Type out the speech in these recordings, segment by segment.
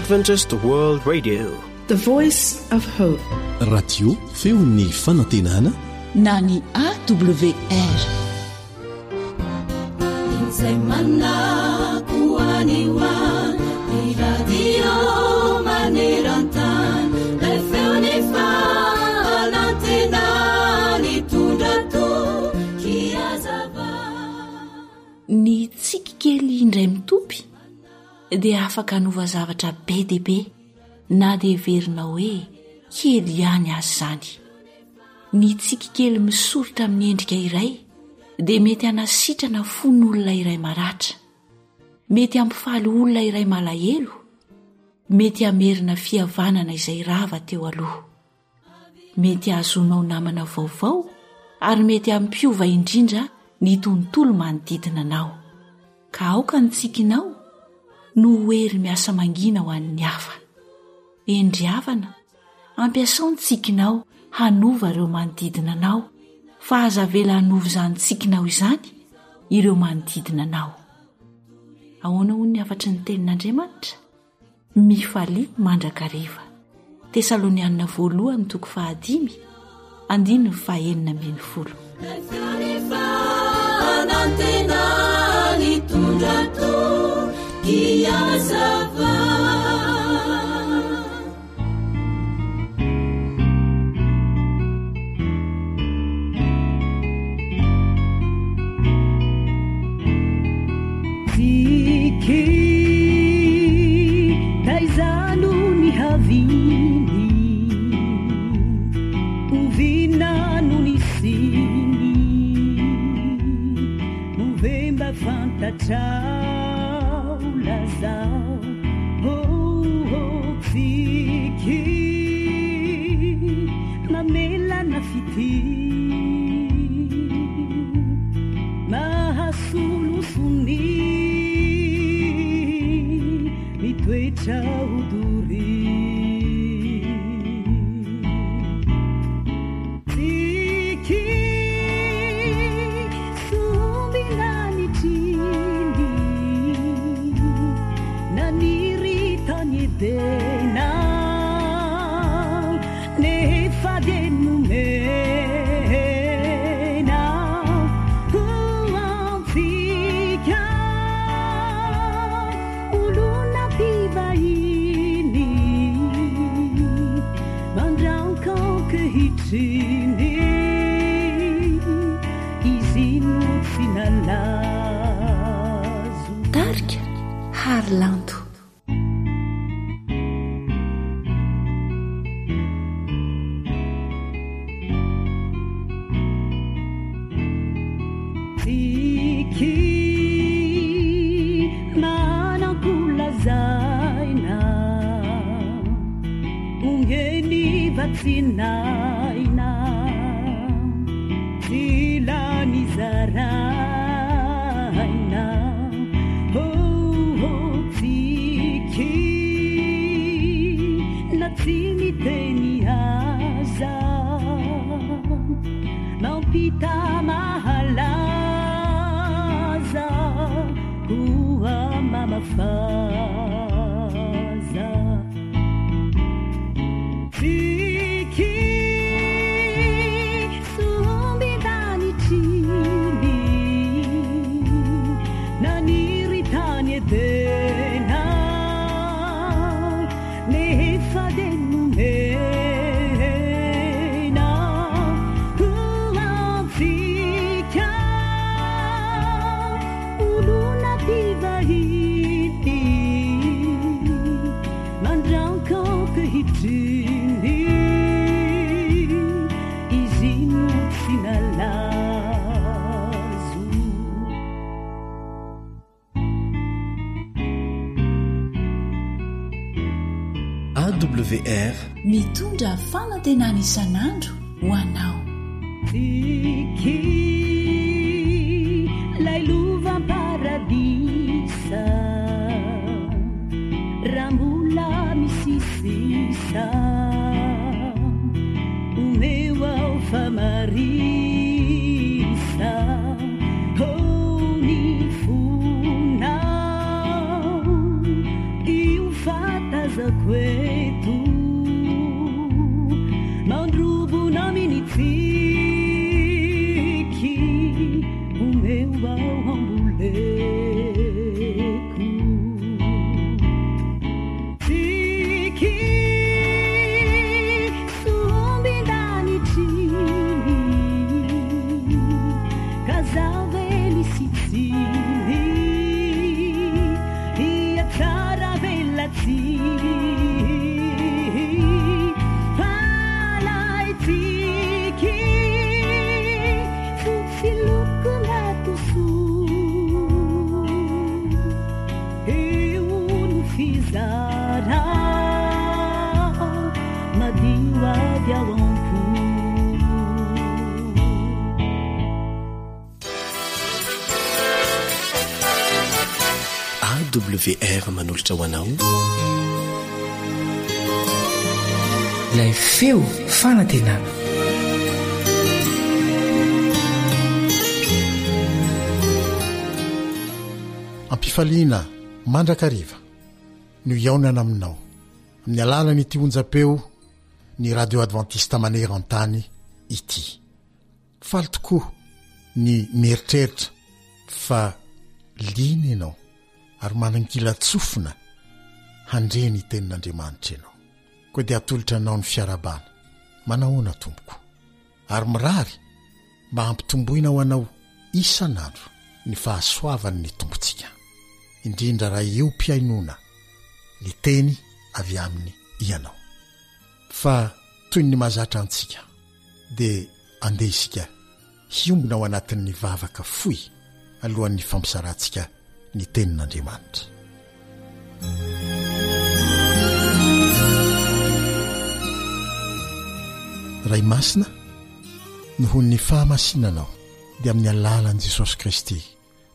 Adventist World Radio. The Voice of Hope. Radio feon'ny fanantenana na ny AWR. Izay manako any ho any, ny radio maneran-tany, ilay feon'ny fanantenana nitondra toky hazava. Ny tsiky kely indray mitopy dia afaka hanova zavatra be dia be na dia heverina hoe kely ihany aza izany. Ny tsiky kely misoritra amin'ny endrika iray dia mety hanasitrana fon'olona iray maratra, mety hampifaly olona iray malahelo, mety hamerina fihavanana izay rava teo aloha. Mety hahazoanao namana vaovao ary mety hampiova indrindra ny tontolo manodidina anao. Ka aoka ny tsikinao no ho hery miasa mangina ho an'ny hafa. Eny ry havana, ampiasao ny tsikinao hanova ireo manodidina anao fa aza avela hanova izany tsikinao izany ireo manodidina anao. Ahoana hono ny hafatry ny tenin'Andriamanitra? Mifalia mandrakariva. Tesalonianina voalohany toko fahadimy, andininy fahenina ambin'ny folo. Tsiky, taiza no nihaviany? Oviana no nisiany? Moa ve mba fantatrao? Lazao, oh oh, tsiky, mamelana fitia. Mahasolo sonia mitoetra ho doria. Tsiky sombina nitriny naniry tany Edena. Nefa dia nomena ho antsika olona mpivahiny mandrankankehitriny izy no tsy nalazo. Tarika Harilanto. Tsiky manan-kolazaina, omeny vatsin'aina, tsy lany zaraina. Oh oh tsiky na tsy miteny aza mampita mahalaza koa mamafaza. Tsiky sombin-danitriny naniry tany Edena nefa dia nomena ho antsika olona mpivahiny. Mandrankankehitriny izy no tsy nalazo. AWR. Mitondra fanantenana isan'andro ho anao. Tsiky 'lay lovam-paradisa Raha mbola misy sisa Omeo aho fa marisa Oh ny fonao Io fa tazanina. Mamy ny tsiky omeo aho hamboleko. Tsiky sombin-danitry ka zaho ve misy tsiny hiatsara velatsihy fa lay tsiky fotsy loko matosoa io no fizara madio avy ao am-po. AWR manolotra ho anao. Ilay feo fanantenana. Ampifaliana mandrakariva no hihaonana aminao amin'ny alalan'ity onjam-peo ny Radio Adventiste maneran-tany ity. Faly tokoa ny mieritreritra fa liana ianao ary manan-kilan-tsofina handre ny tenin'Andriamanitra ianao. Koa dia atolotra anao ny fiarahabana. Manahoana tompoko? Ary mirary mba hampitomboina ho anao isan'andro ny fahasoavan'ny Tompontsika, indrindra raha eo am-pihainoana ny teny avy aminy ianao. Fa toy ny mahazatra antsika, dia andeha isika hiombona ao anatin'ny vavaka fohy alohan'ny fampizarantsika ny Tenin'Andriamanitra. Ray Masina, noho ny fahamasinanao dia amin'ny alalan'i Jesosy Kristy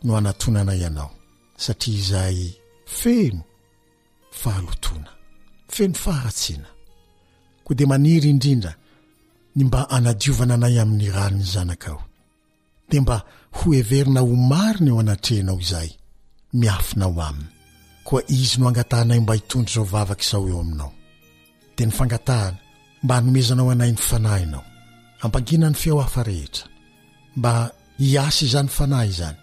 no anatonanay Anao, satria izahay feno fahalotoana, feno faharatsiana. Koa dia maniry indrindra ny mba hanadiovana anay amin'ny ran'ny Zanakao. Dia mba ho heverina ho marina eo anatrehanao izahay, miafina ao Aminy. Koa Izy no angatahanay mba hitondra izao vavaka izao eo aminao. Dia ny fangatahana mba hanomezanao anay ny Fanahinao, hampangina ny feo hafa rehetra, mba hiasa izany Fanahy izany,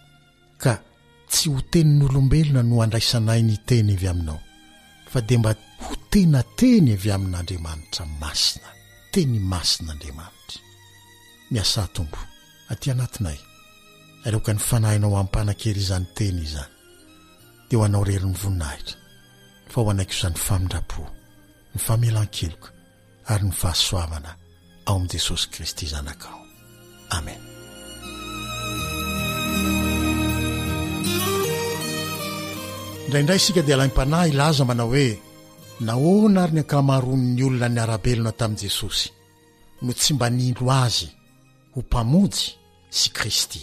Ka tsy ho tenin'olombelona no andraisanay ny teny avy aminao, fa dia mba ho tena teny avy amin'Andriamanitra masina, teny masin'Andriamanitra. Miasà Tompo, aty anatinay, ary aoka ny Fanahinao hampanan-kery izany teny izany. Dia ho Anao irery ny voninahitra, fa ho anay kosa izany famindram-po, ny famelan-keloka, ary ny fahasoavana ao amin'i Jesosy Kristy Zanakao. Amen. Indraindray isika dia alaim-panahy hilaza manao hoe, Nahoana ary ny ankamaroan'ny olona niara-belona tamin'i Jesosy no tsy mba nino Azy ho Mpamonjy sy Kristy,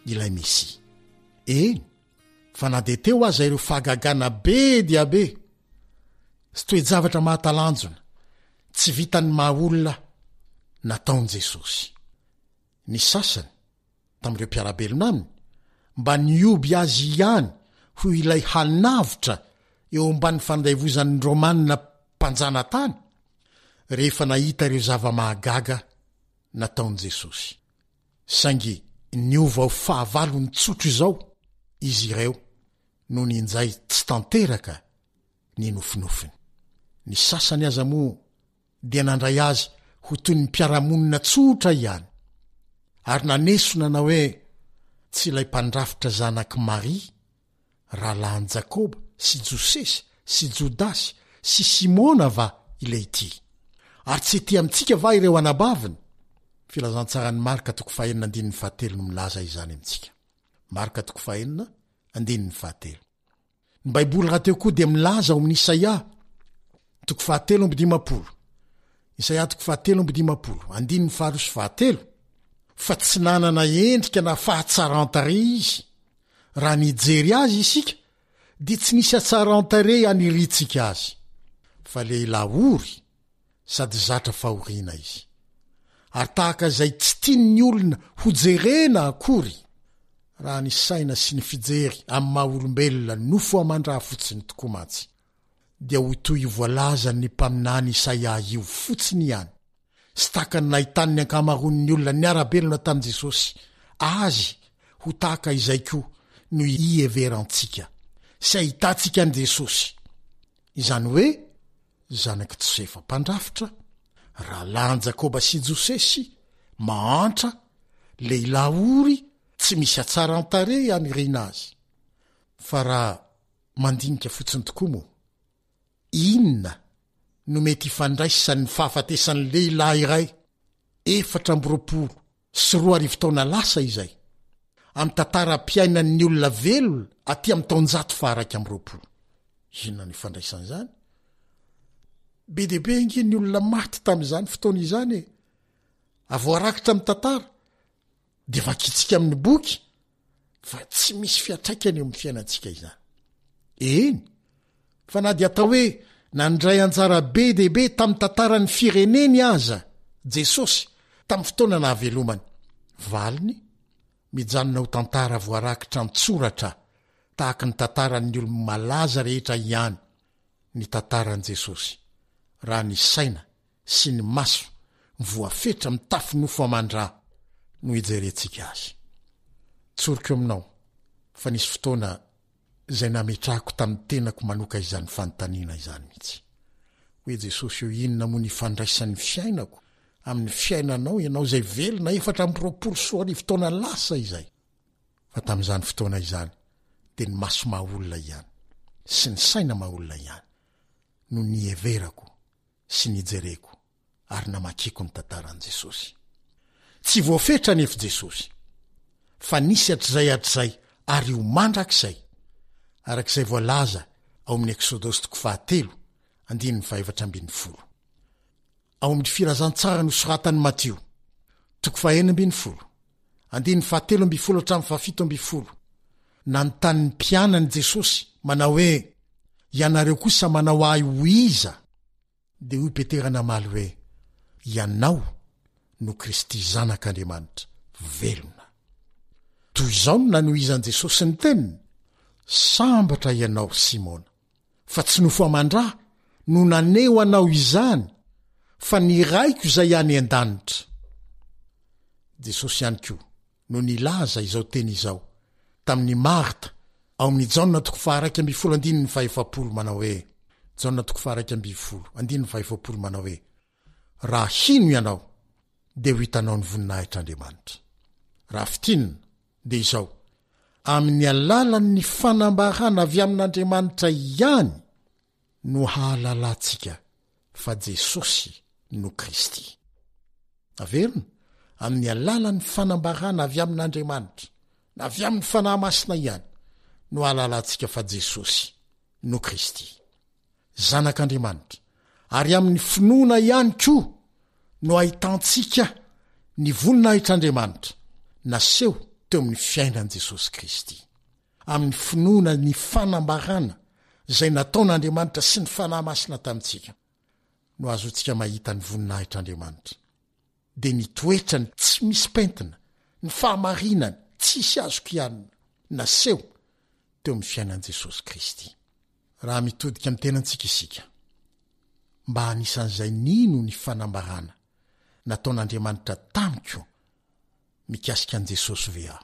ilay Mesia? Eny, fa na dia teo aza ireo fahagagana be dia be sy toe-javatra mahatalanjona tsy vitan'ny maha-olona nataon'i Jesosy, ny sasany tamin'ireo mpiara-belona aminy mba nihoby azy ihany ho ilay hanavotra eo ambany fandaivozan'ny Romana mpanjanatany rehefa nahita ireo zava-mahagaga nataon'i Jesosy. Saingy niova ho fahavalony tsotra izao izy ireo nony injay tsy tanteraka ny nofinofiny. Ny sasany aza moa dia nandray azy ho toy ny mpiara-monina tsotra ihany, ary naneso nanao hoe tsy ilay mpandrafitra zanak'i Maria Rahalahin'i Jakoba sy Josesy sy Jodasy sy Simona va ilay ity? Ary tsy ety amintsika va ireo anabaviny? Filazantsaran'i Marka toko fahenina andininy fahatelo no milaza izany amintsika. Marka toko fahenina andininy fahatelo. Ny Baiboly rahateo koa dia milaza ao amin'ny Isaia toko fahatelo 53, Isaia toko fahatelo 53, andininy faharoa sy fahatelo, fa tsy nanana endrika na fahatsaran-tarehy izy, Raha nijery azy isika dia tsy nisy hatsaran-tarehy haniriantsika azy, fa lehilahy ory sady zatra fahoriana izy, ary tahaka izay tsy tian'ny olona hojerena akory, raha ny saina sy ny fijery amin'ny maha olombelona nofo aman-dra fotsiny tokoa mantsy, dia ho toy io voalazan'ny mpaminany Isaia io fotsiny ihany. sy tahaka ny nahitan'ny ankamaroan'ny olona niara-belona tamin'i Jesosy azy ho tahaka izay koa no iheverantsika sy ahitantsika an'i Jesosy, izany hoe zanak'i Josefa mpandrafitra, rahalahin'i Jakoba sy Josesy, mahantra, lehilahy ory, tsy misy hatsaran-tarehy haniriana azy. Fa raha mandinika fotsiny tokoa moa, inona no mety hifandraisan'ny fahafatesan'ny lehilahy iray 2024 taona lasa izay, amin'ny tantaram-piainan'ny olona velona aty amin'ny taonjato faha-21? Inona no ifandraisan'izany? Be dia be ange ny olona maty tamin'izany fotoana izany e! Voarakitra amin'ny tantara, dia vakintsika amin'ny boky fa tsy misy fiantraikany eo amin'ny fiainantsika izany. Eny, fa na dia atao hoe nandray anjara be dia be tamin'ny tantaran'ny fireneny aza Jesosy tamin'ny fotoana nahavelomany, valiny, mijanona ho tantara voarakitra an-tsoratra tahaka ny tantaran'ny olo-malaza rehetra ihany ny tantaran'i Jesosy, raha ny saina sy ny maso voafetra mitafy nofo aman-dra no ijerentsika azy. Tsoriko aminao fa nisy fotoana izay nametrahako tamin'ny tenako manoka izany fanontaniana izany mihitsy. Hoe Jesosy o inona moa ny ifandraisan'ny fiainako amin'ny fiainanao ianao izay velona 2024 taona lasa izay? Fa tamin'izany fotoana izany dia ny maso maha olona ihany sy ny saina maha olona ihany no niheverako sy nijereko ary namakiako ny tantaran'i Jesosy. Tsy voafetra anefa Jesosy, fa nisy hatrizay hatrizay ary ho mandrakizay, araka izay voalaza ao amin'ny Eksodosy toko fahatelo, andininy faha-14. Ao amin'ny Filazantsara nosoratan'i Matio, toko faha-16, andininy fahatelo ambin'ny folo hatramin'ny fahafito ambin'ny folo, nanontany ny mpianany Jesosy, manao hoe, Ianareo kosa manao ahy ho iza? Dia hoy Petera namaly hoe, Ianao no Kristy Zanak'Andriamanitra velona. Toy izao no nanohizan'i Jesosy ny teniny, Sambatra ianao, Simona, fa tsy nofo aman-dra no naneho anao izany, fa ny Raiko izay any an-danitra. Jesosy ihany koa no nilaza izao teny izao tamin'i Marta ao amin'ny Jaona toko faha-11 andininy faha-40 manao hoe, Jaona toko faha-11 andininy faha-40 manao hoe, Raha hino ianao, dia ho hitanao ny voninahitr'Andriamanitra. Raha fintinina, dia izao, amin'ny alalan'ny fanambarana avy amin'Andriamanitra ihany no hahalalantsika fa Jesosy no Kristy. Averina, amin'ny alalan'ny fanambarana avy amin'Andriamanitra, na avy amin'ny Fanahy Masina ihany, no hahalalantsika fa Jesosy no Kristy. Zanak'Andriamanitra, ary amin'ny finoana ihany koa no ahitantsika ny voninahitr'Andriamanitra naseho teo amin'ny fiainan'i Jesosy Kristy. Amin'ny finoana ny fanambarana izay nataon'Andriamanitra sy ny Fanahy Masina tamintsika no ahazoantsika mahita ny voninahitr'Andriamanitra, dia ny toetrany tsy misy pentina, ny fahamarinany tsisy azo kianina, naseho teo amin'ny fiainan'i Jesosy Kristy. Raha mitodika amin'ny tenantsika isika, mba anisan'izay nino ny fanambarana nataon'Andriamanitra tamiko mikasika an'i Jesosy ve aho?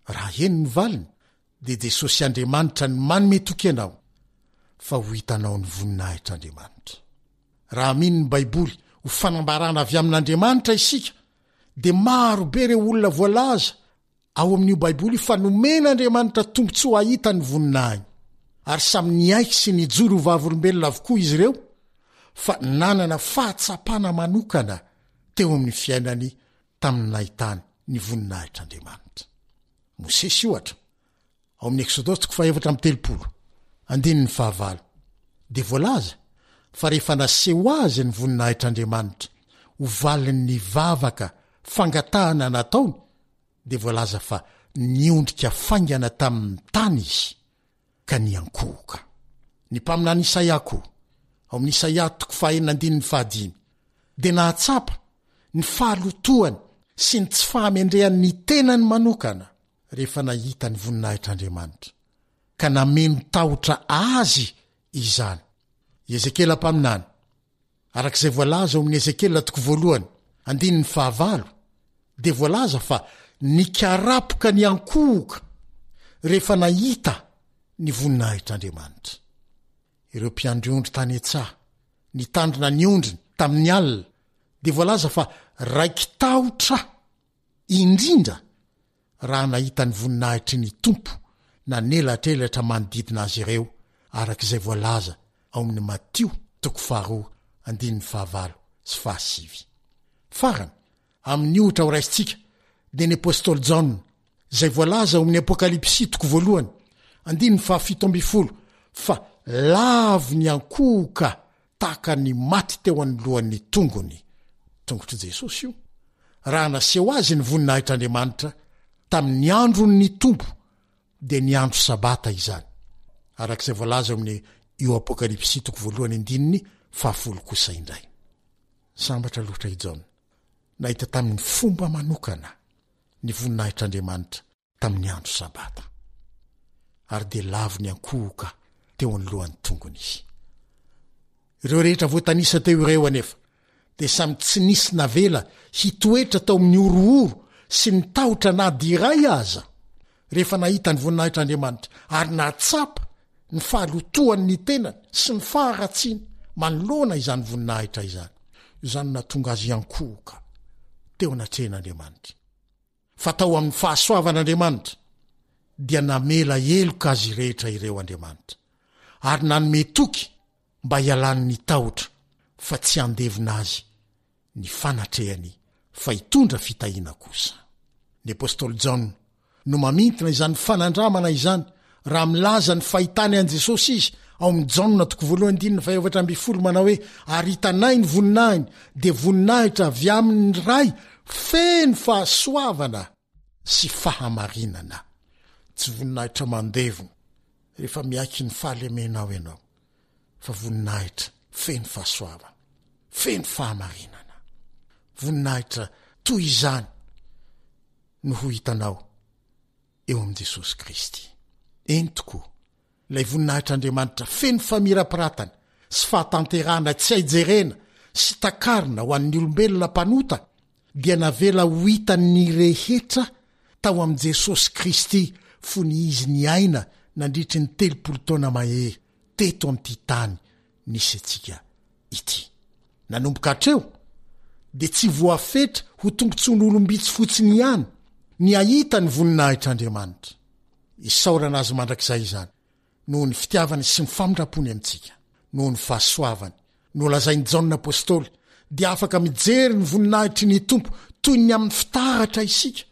Raha eny ny valiny, dia Jesosy Andriamanitra no manome toky anao fa ho hitanao ny voninahitr'Andriamanitra. Raha mino ny Baiboly ho fanambarana avy amin'Andriamanitra isika, dia maro be ireo olona voalaza ao amin'io Baiboly io fa nomen'Andriamanitra tombontsoa hahita ny voninahiny, ary samy niaiky sy nijoro ho vavolombelona avokoa izy ireo fa nanana fahatsapana manokana teo amin'ny fiainany tamin'ny nahitany ny voninahitr'Andriamanitra. Mosesy, ohatra, ao amin'ny Eksodosy toko fahaefatra amby telopolo, andininy fahavalo, dia voalaza fa rehefa naseho azy ny voninahitr'Andriamanitra ho valin'ny vavaka fangatahana nataony, dia voalaza fa niondrika faingana tamin'ny tany izy ka niankohoka. Ny mpaminany Isaia koa, ao amin'ny Isaia toko fahenina andininy fahadimy, dia nahatsapa ny fahalotoany sy ny tsy fahamendrehany ny tenany manokana rehefa nahita ny voninahitr'Andriamanitra, ka nameno tahotra azy izany. I Ezekiela mpaminany, araka izay voalaza ao amin'ny Ezekiela toko voalohany. andininy fahavalo dia voalaza fa nikarapoka niankohoka rehefa nahita ny voninahitr'Andriamanitra. Ireo mpiandry ondry tany an-tsaha, nitandrina ny ondriny tamin'ny alina, dia voalaza fa raiki-tahotra indrindra raha nahita ny voninahitry ny Tompo nanelatrelatra manodidina azy ireo, araka izay voalaza ao amin'ny Matio toko faharoa andininy fahavalo sy fahasivy. Farany, amin'ny ohatra horaisintsika, dia ny apostoly Jaona, izay voalaza ao amin'ny Apokalypsy toko voalohany andininy fahafito ambin'ny folo fa lavo niankohoka tahaka ny maty teo anoloan'ny tongony, tongotr'i Jesosy io, raha naseho azy ny voninahitr'Andriamanitra tamin'ny andron'ny Tompo, dia ny andro Sabata izany, araka izay voalaza eo amin'ny io Apokalypsy toko voalohany andininy fahafolo kosa indray. Sambatra loatra i Jaona nahita tamin'ny fomba manokana ny voninahitr'Andriamanitra tamin'ny andro Sabata, ary dia lavo niankohoka teo anoloan'ny tongony izy. Ireo rehetra voatanisa teo ireo anefa dia samy tsy nisy navela hitoetra tao amin'ny horohoro sy ny tahotra na dia iray aza rehefa nahita ny voninahitr'Andriamanitra ary nahatsapa ny fahalotoan'ny tenany sy ny faharatsiany manoloana izany voninahitra izany. Izany no nahatonga azy hiankohoka teo anatrehan'Andriamanitra. Fa tao amin'ny fahasoavan'Andriamanitra dia namela heloka azy rehetra ireo Andriamanitra ary nanome toky mba hialany ny tahotra fa tsy handevona azy ny fanatrehany fa hitondra fitahiana kosa. Ny apostoly Jaona no mamintina izany fanandramana izany raha milaza ny fahitany an'i Jesosy izy ao amin'ny Jaona toko voalohany andininy faha-14 manao hoe, Ary hitanay ny voninahiny, dia voninahitra avy amin'ny Ray feno fahasoavana sy fahamarinana. Tsy voninahitra mandevona rehefa miaiky ny fahalemenao ianao, fa voninahitra feno fahasoavana, feno fahamarinana. Voninahitra toy izany no ho hitanao eo amin'i Jesosy Kristy. Eny tokoa, ilay voninahitr'Andriamanitra feno famirapiratana sy fahatanterahana tsy hay jerena sy takarina ho an'ny olombelona mpanota dia navela ho hitan'ny rehetra tao amin'i Jesosy Kristy fony Izy niaina nandritry ny 30 taona mahery teto amin'ity tany nisy antsika ity. Nanomboka hatreo dia tsy voafetra ho tombontsoan'olom-bitsy fotsiny ihany ny hahita ny voninahitr'Andriamanitra. Isaorana Azy mandrakizay izany noho ny fitiavany sy ny famindram-pony amintsika, noho ny fahasoavany. Nolazain'i Jaona Apostoly dia afaka mijery ny voninahitry ny Tompo toy ny amin'ny fitaratra isika.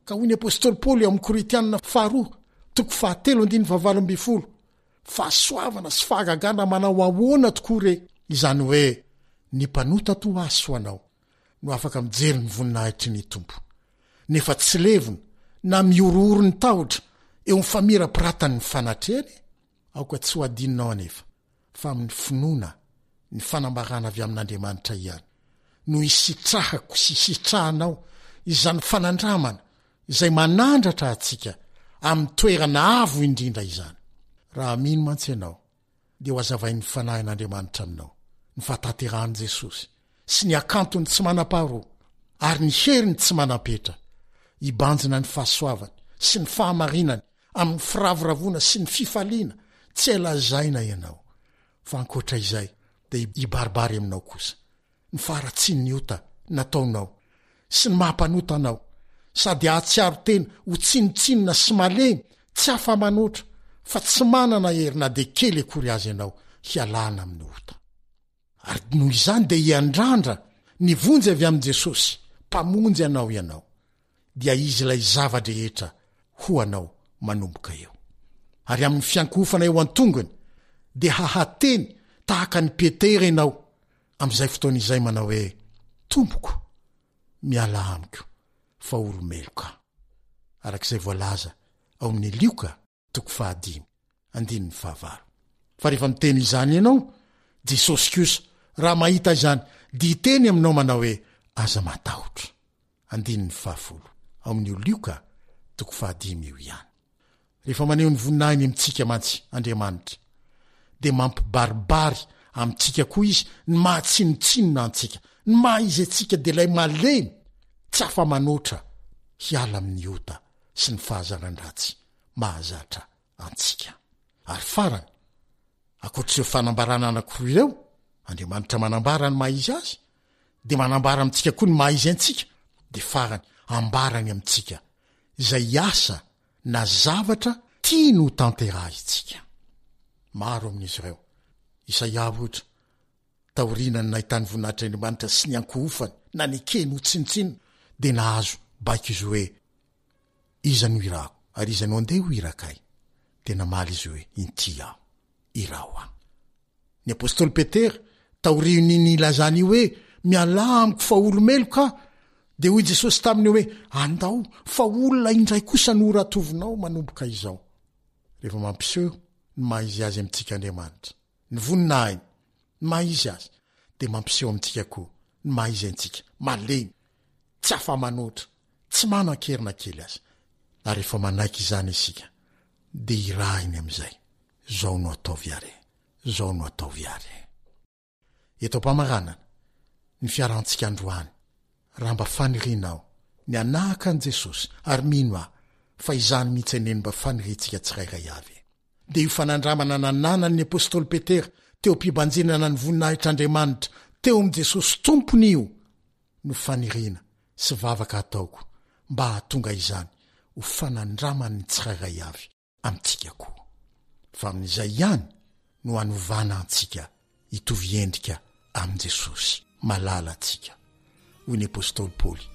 Ka hoy ny Apostoly Paoly ao amin'ny Korintiana faharoa, toko fahatelo andininy fahavalo ambin'ny folo, Fahasoavana sy fahagagana manao ahoana tokoa re izany hoe ny mpanota toa ahy sy ho anao no afaka mijery ny voninahitry ny Tompo, nefa tsy levona na mihorohoro ny tahotra eo amin'ny famirapiratan'ny fanatrehany e? Aoka tsy ho adinonao anefa fa amin'ny finoana ny fanambarana avy amin'Andriamanitra ihany no hisitrahako sy hisitrahanao izany fanandramana izay manandratra antsika amin'ny toerana avo indrindra izany. Raha mino mantsy ianao, dia ho hazavain'ny Fanahin'Andriamanitra aminao ny fahatanterahan'i Jesosy sy ny hakantony tsy manam-paharoa ary ny heriny tsy manam-petra hibanjina ny fahasoavany sy ny fahamarinany amin'ny firavoravoana sy ny fifaliana tsy hay lazaina ianao. Fa ankoatra izay, dia hibaribary aminao kosa ny faharatsian'ny ota nataonao sy ny maha-mpanota anao, sady hahatsiaro tena ho tsinontsinona sy malemy tsy afa-manoatra fa tsy manana hery na dia kely akory aza ianao hialana amin'ny ota. Ary noho izany dia hiandrandra ny vonjy avy amin'i Jesosy Mpamonjy anao ianao, dia Izy ilay zava-drehetra ho anao manomboka eo. Ary amin'ny fiankohofana eo an-tongony dia hahateny tahaka an'i Petera ianao amin'izay fotoana izay manao hoe, Tompoko, mialà amiko fa olo-meloka aho. Araka izay voalaza ao amin'ny Lioka toko fahadimy, andininy fahavalo. Fa rehefa miteny izany ianao, Jesosy kosa, raha mahita izany, dia hiteny aminao manao hoe, Aza matahotra. Andininy fahafolo, ao amin'io Lioka toko fahadimy io ihany. Rehefa maneho ny voninahiny amintsika mantsy Andriamanitra, dia mampibaribary amintsika koa Izy ny maha tsinontsinona antsika. Ny maha izy antsika dia ilay malemy, tsy afa-manoatra hiala amin'ny ota sy ny fahazaran-dratsy mahazatra antsika. Ary farany, ankoatr'ireo fanambarana anankiroa ireo, Andriamanitra manambara ny maha izy azy, dia manambara amintsika koa ny maha izy antsika, dia farany, ambarany amintsika izay asa na zavatra tiany ho tanterahintsika. Maro amin'izy ireo, Isaia ohatra, taorianan'ny nahitany voninahitr'Andriamanitra sy ny ankohofany, nanekeny ho tsinontsinona, dia nahazo baiko izy hoe, Iza no irahako, ary iza no andeha ho irakay? Dia namaly izy hoe, Inty aho, iraho aho. Ny apostoly Petera, taorian'ny nilazany io hoe, Mialà amiko fa olo-meloka aho, dia hoy Jesosy taminy hoe, Andao, fa olona indray kosa no horatovinao manomboka izao. Rehefa mampiseho ny maha izy azy amintsika Andriamanitra, ny voninahiny, ny maha izy azy, dia mampiseho amintsika koa ny maha izy antsika, malemy, tsy afa-manoatra, tsy manan-kery na kely aza. Ary rehefa manaiky izany isika, dia irahiny amin'izay, Zao no ataovy ary e, zao no ataovy ary e. Eto am-pamaranana ny fiarahantsika androany, raha mba fanirianao ny hanahaka an'i Jesosy, ary mino aho fa izany mihitsy anie no mba faniriantsika tsirairay avy e. Dia io fanandramana nananan'ny apostoly Petera teo am-pibanjinana ny voninahitr'Andriamanitra teo amin'i Jesosy Tompony io no faniriana sy vavaka ataoko mba hahatonga izany ho fanandraman'ny tsirairay avy amintsika koa. Fa amin'izay ihany no hanovana antsika hitovy endrika amin'i Jesosy malala antsika, hoy ny apostoly Paoly ao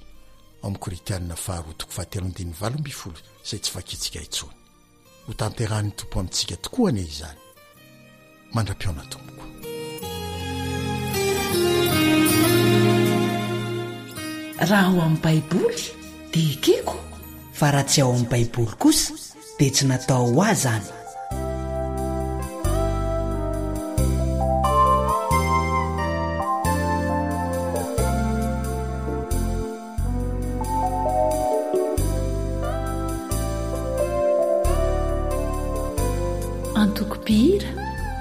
amin'ny Korintianina faharoa toko fahatelo andininy 18 izay tsy vakintsika intsony. Ho tanterahin'ny Tompo amintsika tokoa anie izany. Mandra-pihaona tompoko. Raha ao amin'ny Baiboly dia ekeko. Fa raha tsy ao amin'ny Baiboly kosa dia tsy natao ho ahy izany. Antoko mpihira,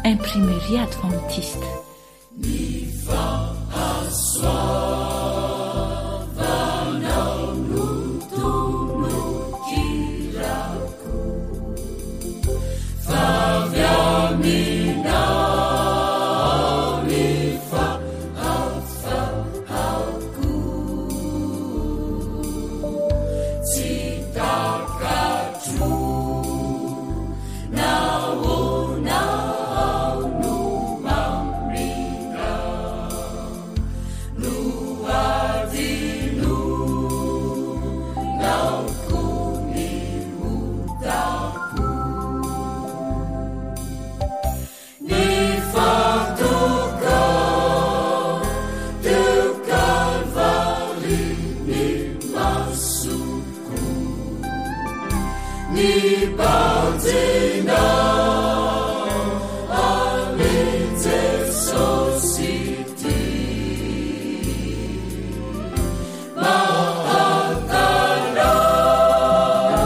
Imprimerie Adventiste. Ny fahasoavanao no tonokirako Fa avy aminao ny fahafahako Tsy takatro Nahoana aho no mamindra No adinonao koa ny otako Nifantoka teo Kalvary ny masoko Nibanjina an'i Jesosy ity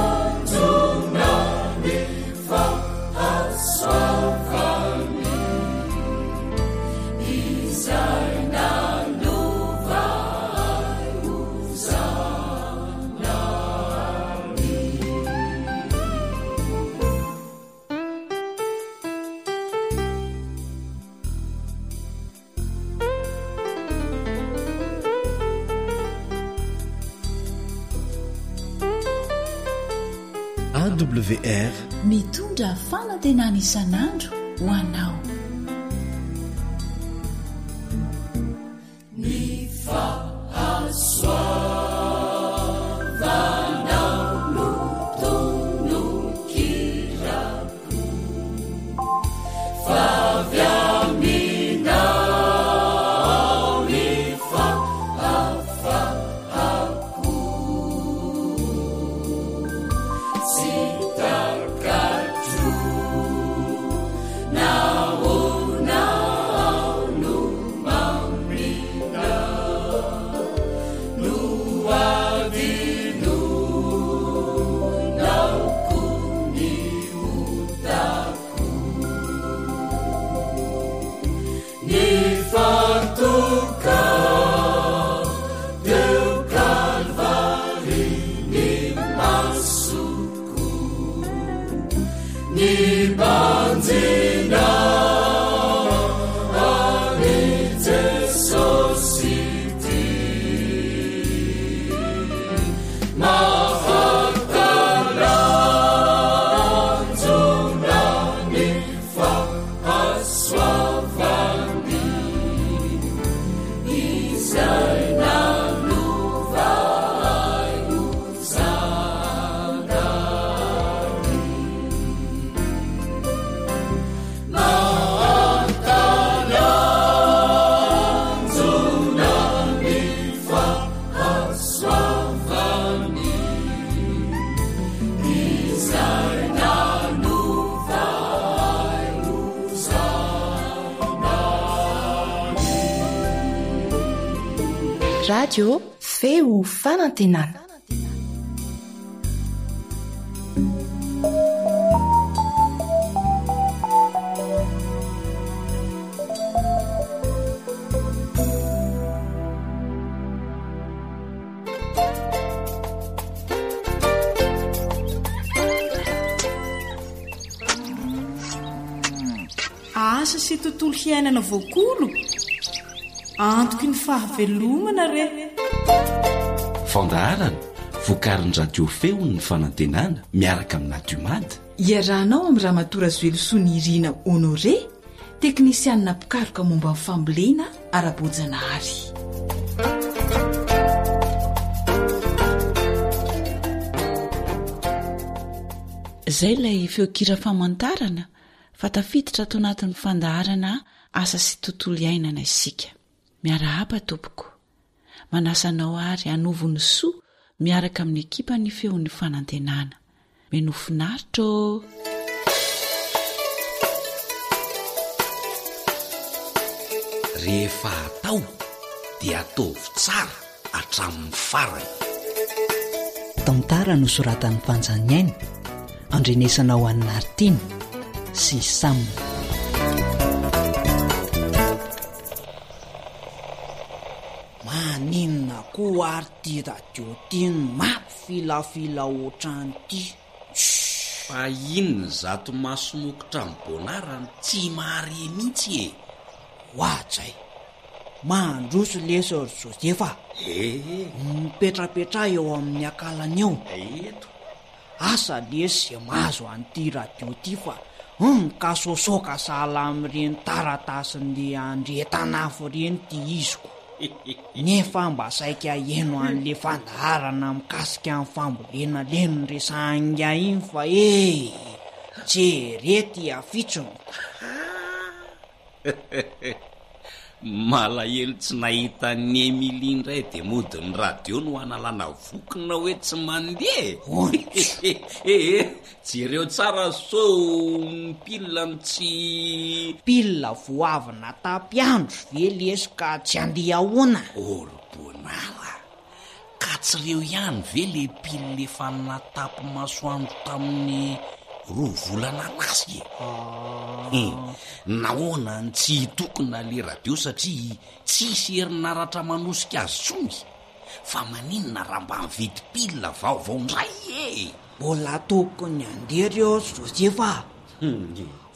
Mahatalanjona ny Fahasoavany izay nanova ahy ho zanany. AWR Mitondra fanantenana isan'andro ho anao. Ny fahasoavanao no tonokirako Fa avy aminao ny fahafahako Tsy takatro nahoana. Mahatalanjona ny fahasoavany izay nanova ahy ho zanany. Mahatalanjona ny fahasoavany izay nanova ahy ho zanany. Radio Feo Fanantenana. Asa sy tontolo hiainana voakolo Antoky ny fahavelomana re. Fandaharana vokarin'ny Radio Feon'ny Fanantenana miaraka amin'ny Natiomad. Iarahanao amin'i Ramatoa Razoelosoa Nirina Honoré, teknisianina mpikaroka momba ny fambolena ara-boajanahary. Izay ilay feon-kira famantarana fa tafiditra ato anatin'ny fandaharana asa sy tontolo iainana isika. Miarahaba tompoko. Manasa anao ary hanovo ny soa miaraka amin'ny ekipan'ny Feon'ny Fanantenana. Menoa finaritra ô! Rehefa atao dia ataovy tsara hatramin'ny farany. Tantara nosoratan'i Mpanjaniaina, andrenesana ho an'i Nartiana sy Sam. Maninona koa ary ty radio ty no mampifilafila ohatran'ity? Tssss. Fa inona izato maso mokotra amin'i Bonnard no tsy mahare mihitsy e? Oadray! Mandroso lesy ry Josefa a! Ee. Mipetrapetraha eo amin'ny akalana eo. Eto. Asa lesy ze mahazo an'ity radio ty fa mikasoasoaka sahala amin'ireny taratasin'le andretan'afo ireny ty iziko. Nefa mba saika heno an'le fandaharana mikasika ny fambolena le noresahan'ingahy iny fa ee! Jere ty afitsoniko. Malahelo tsy nahita an'i Emilie indray dia mody ny radio no hanalana vokona hoe tsy mandeha e! Ee, jereo tsara sao ny pile no tsy. Pile vao avy natapy andro ve lesy ka tsy handeha ahoana? Oh ry Bonara a! Ka tsy reo ihany ve le pile efa natapy masoandro tamin'ny roa volana lasa e? Hum, nahoana no tsy hitokona le radio satria tsisy herinaratra manosika azy tsony? Fa maninona raha mba mividy pile vaovao ndray e? Mbola tokony handeha reo ry Josefa a!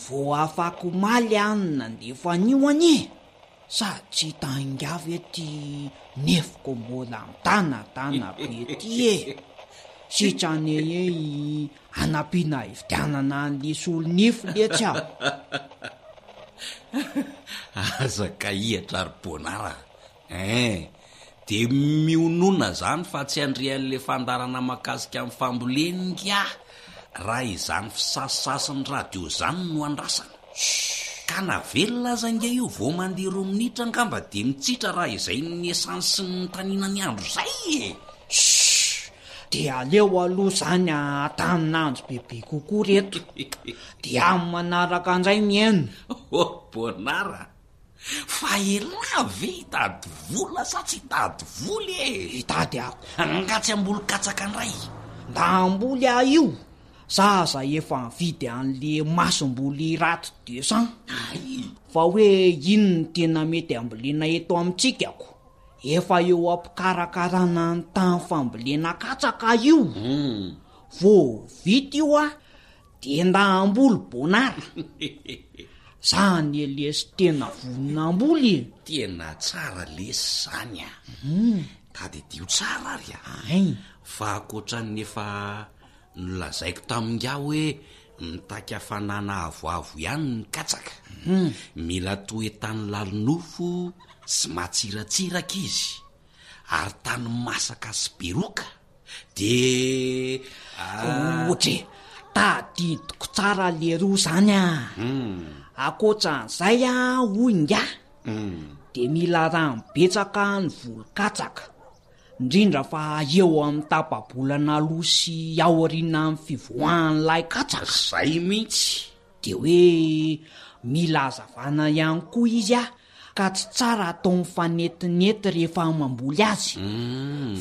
Vao afak'omaly aho no nandefa an'io anie! Sady tsy hita ingahy ve ty nefiko mbola mitanatana be ty e! Sitrany ey hanampiana hividianana an'le solonify letsy aho. Aza kahihatra ry Bonnard a! Ein! De mionona zany fa tsy handre an'le fandaharana makasika ny fambolena ingahy raha izany fisasasasin'ny radio zany no andrasana. Ka na velona aza ange io vao mandeha roa minitra angamba dia mitsitra raha izay ny essence nontanina ny andro izay e! Shh! Dia aleo aloha izany atanin'andro bebe kokoa reto. Dia amin'ny manaraka indray mihaino. Oh Bonnard a! Fa elah ve hitady vola sa tsy hitady vola e? Hitady aho. Nga tsy hamboly katsaka indray? Nda hamboly aho io. Za aza efa nividy anle masomboly rat de sang fa hoe inn no tena mety ambolena eto amintsika ko, efa eo ampikarakarana ny tany fambolena katsaka io, vao vita io ah de nda hamboly bonara, za anie lesy tena vonona hamboly e. Tena tsara lesy zany a! Tadidio tsara ary a! Ein! Fa ankoatran'ny efa nolazaiko tamin'ingahy hoe mitaky hafanana avoavo ihany ny katsaka, mila toetany lalinofo sy matsiratsiraka izy, ary tany masaka sy be roka, dia Ohatra e! Tadidiko tsara leroa zany a! Ankoatran'izay a, hoy ingahy, Dia mila rano betsaka ny voly katsaka, indrindra fa eo amin'ny tapa-bolana aloha sy aorianan'ny fivoahan'ilay katsaka. Zay mihitsy! Dia hoe mila hazavana ihany koa izy a, ka tsy tsara atao mifanetinety rehefa mamboly azy,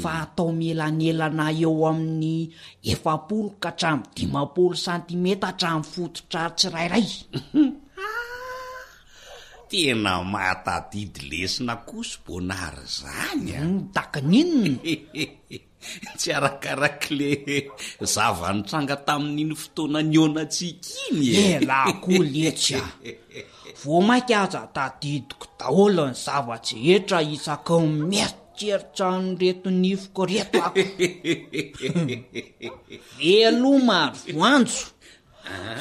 fa atao mielanelana eo amin'ny 40 ka hatramin'ny 50 santimetatra ny fototra tsirairay. Tena mahatadidy lesona kosa Bonard zany a! Takin'inona? Tsy arakarak'le zava-nitranga tamin'iny fotoana nihaonantsika iny e! Elah koa letsy a! Vao mainka aza tadidiko daholo ny zava-drehetra isaky ny mieritreritra an'ireto nifiko ireto aho. Veloma ry voanjo!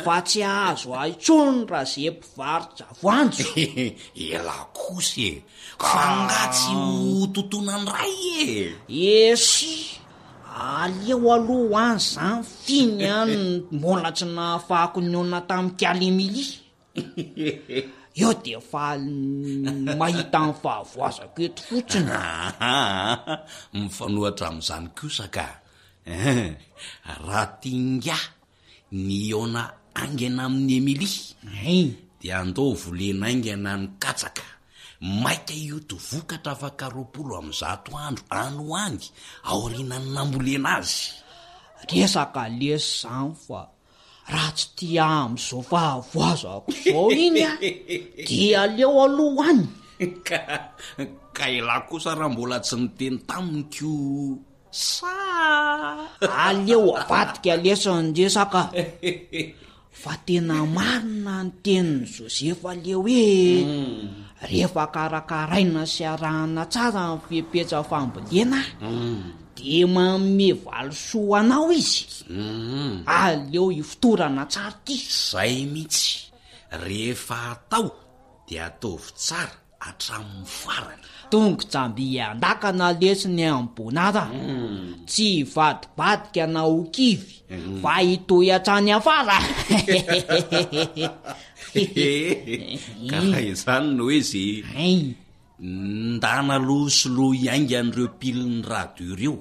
Fa tsy hahazo ahy intsony raha ze mpivarotra voanjo. Elah kosa e! Fa nga tsy ho totonandray e! Esy! Aleo aloha ho any zany f'iny ihany no mbola tsy nahafahako nihaona tamin'i Kally Emilie. Eo dia faly mahita ny fahavoazako eto fotsiny. Aa! Mifanohatra amin'izany kosa ka! Hein! Raha tian'ingahy ny hihaona haingana amin'i Emilie, dia andao volena haingana ny katsaka. Maika hioty vokatra afaka 120 andro any ho any aorianan'ny nambolena azy. Resaka lesy izany fa Raha tsy tia ahy amin'izao fahavoazako izao iny aho dia aleo aloha any. Ka, ka elah kosa raha mbola tsy niteny taminy ko sa? Aleo avadika lesy ny resaka fa tena marina ny tenin'i Josefa le hoe rehefa karakaraina sy arahana tsara ny fepetra fambolena Dia manome valisoa anao izy. Aleo hifotorana tsara ity. Zay mihitsy, rehefa atao dia ataovy tsara hatramin'ny farany. Tongotra mby an-dakana lesy ny an'i Bonara. Tsy hivadibadika na ho kivy fa hitohy hatrany afara. Ka raha izany no izy. Ndana aloha soloy haingana ireo pile-n'ny radio ireo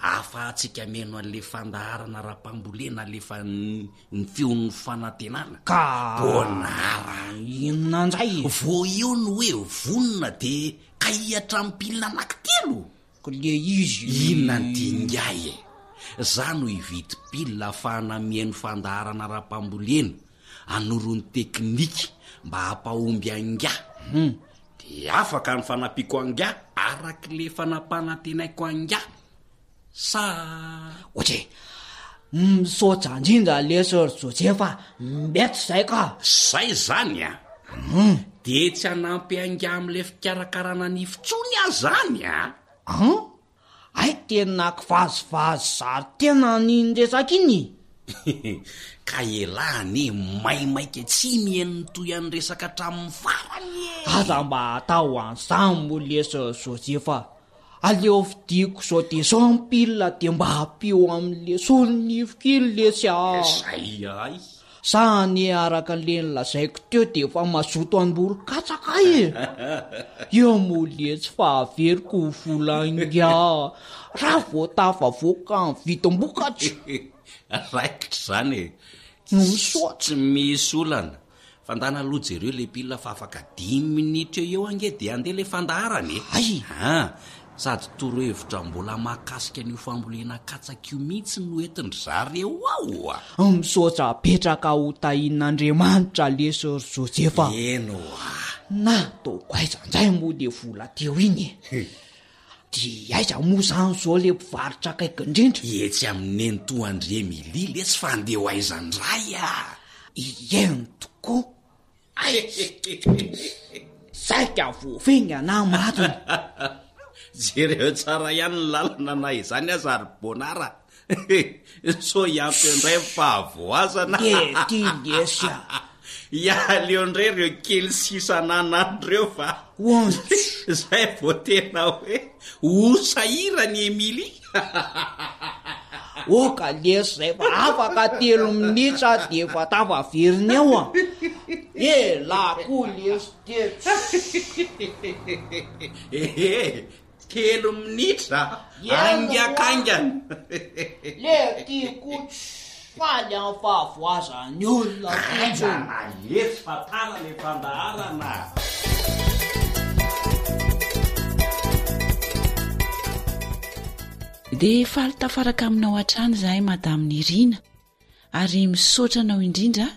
ahafahantsika mihaino an'le fandaharana ara-pambolena alefan'ny ny feon'ny fanantenana. Ka Bonara. Inona ndray e? Vao eo ny hoe vonona de kay hatramin'ny pile anankitelo. Ko le izy. Inona ny dingahy e? Za no hividy pile ahafahana mihaino fandaharana ara-pambolena, hanoro ny teknika mba hampahomby an'ingahy. Dia afaka ny fanampiako an'ingahy arak'le efa nampanantenaiko an'ingahy. Sa. Ohatry e! Misaotra indrindra lesy ry Josefa a! Mety izay ka! Zay zany a! De tsy hanampy an'ingahy am'le fikarakarana nify tsony aho zany a! An! Hay tena kivazivazy zary tena an'iny resaka iny e! Ka elah anie maimaika tsy mihaino ny tohian'ny resaka hatramin'ny farany e! Aza mba atao an'izany moa lesy ry Josefa a! Aleo fidiko zao de zao ny pile de mba ampio amle solonifiko iny lesy a! Zay ay! Za anie araka anle nolazaiko teo de efa mazoto hamboly katsaka ahy e! Eo moa letsy fa averiko ho vola ingahy raha vao tafavoaka ny vidim-bokatra! Raikitra izany e! Misaotra! Tsy misy olana. Fa ndana aloha jereo le pile fa afaka dimy minitra eo eo ange de andeha le fandaharana e! Hay! An! Sady torohevitra mbola mahakasika an'io fambolena katsaka io mihitsy no entin-dry zareo ao a! Misaotra betraka ho tahin'Andriamanitra lesy ry Josefa a! Eny oa! Nataoko aiza ndray moa le vola teo iny e! Dia aiza moa zany zao le mpivarotra akaiky indrindra? Etsy amin'ny nenitoa Andry Emilie letsy fa andeha ho aiza ndray a! Ieny tokoa! Ay! Saika voafingana marina! Jereo tsara ihany ny lalana na izany aza ry Bonara sao hiampy indray ny fahavoazana. Dia ty lesy a! Hiala eo indray ireo kely sisa ananany ireo fa izay vao tena hoe ho sahirana i Emilie. Oka lesy zay fa afaka telo minitra dia efa tafaverina eo a! Elah koa lesy tetsy. Ehe, telo minitra haingankaingana. Le ty koa tsy faly amin'ny fahavoazan'ny olona fotsiny. Haingana letsy fa tara le fandaharana. Dia faly tafaraka aminao hatrany izahay Madame Nirina ary misaotra anao indrindra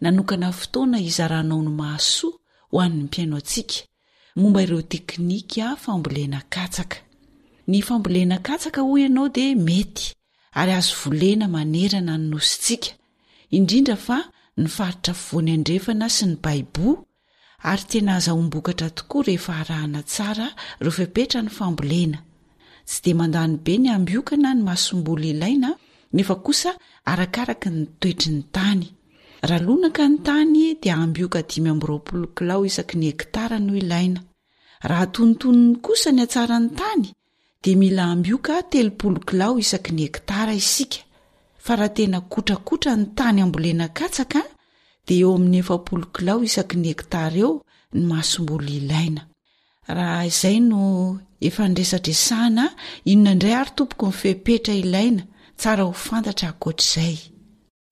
nanokana fotoana hizaranao ny mahasoa ho an'ny mpihaino antsika momba ireo teknika fambolena katsaka. Ny fambolena katsaka hoy ianao dia mety ary azo volena manerana ny nosintsika, indrindra fa ny faritra afovoany andrefana sy ny baiboho ary tena azahoam-bokatra tokoa rehefa arahana tsara ireo fepetra ny fambolena. Tsy dia mandany be ny ambioka na ny masomboly ilaina nefa kosa arakaraky ny toetry ny tany. Raha lonaka ny tany dia ambioka 25 kilao isaky ny hektara no ilaina. Raha antonontonony kosa ny hatsaran'ny tany dia mila ambioka 30 kilao isaky ny hektara isika, fa raha tena kotrakotra ny tany ambolena katsaka dia eo amin'ny 40 kilao isaky ny hektara eo ny masomboly ilaina. Raha izay no efa niresadresahana, inona indray ary tompoko ny fepetra ilaina tsara ho fantatra ankoatr'izay?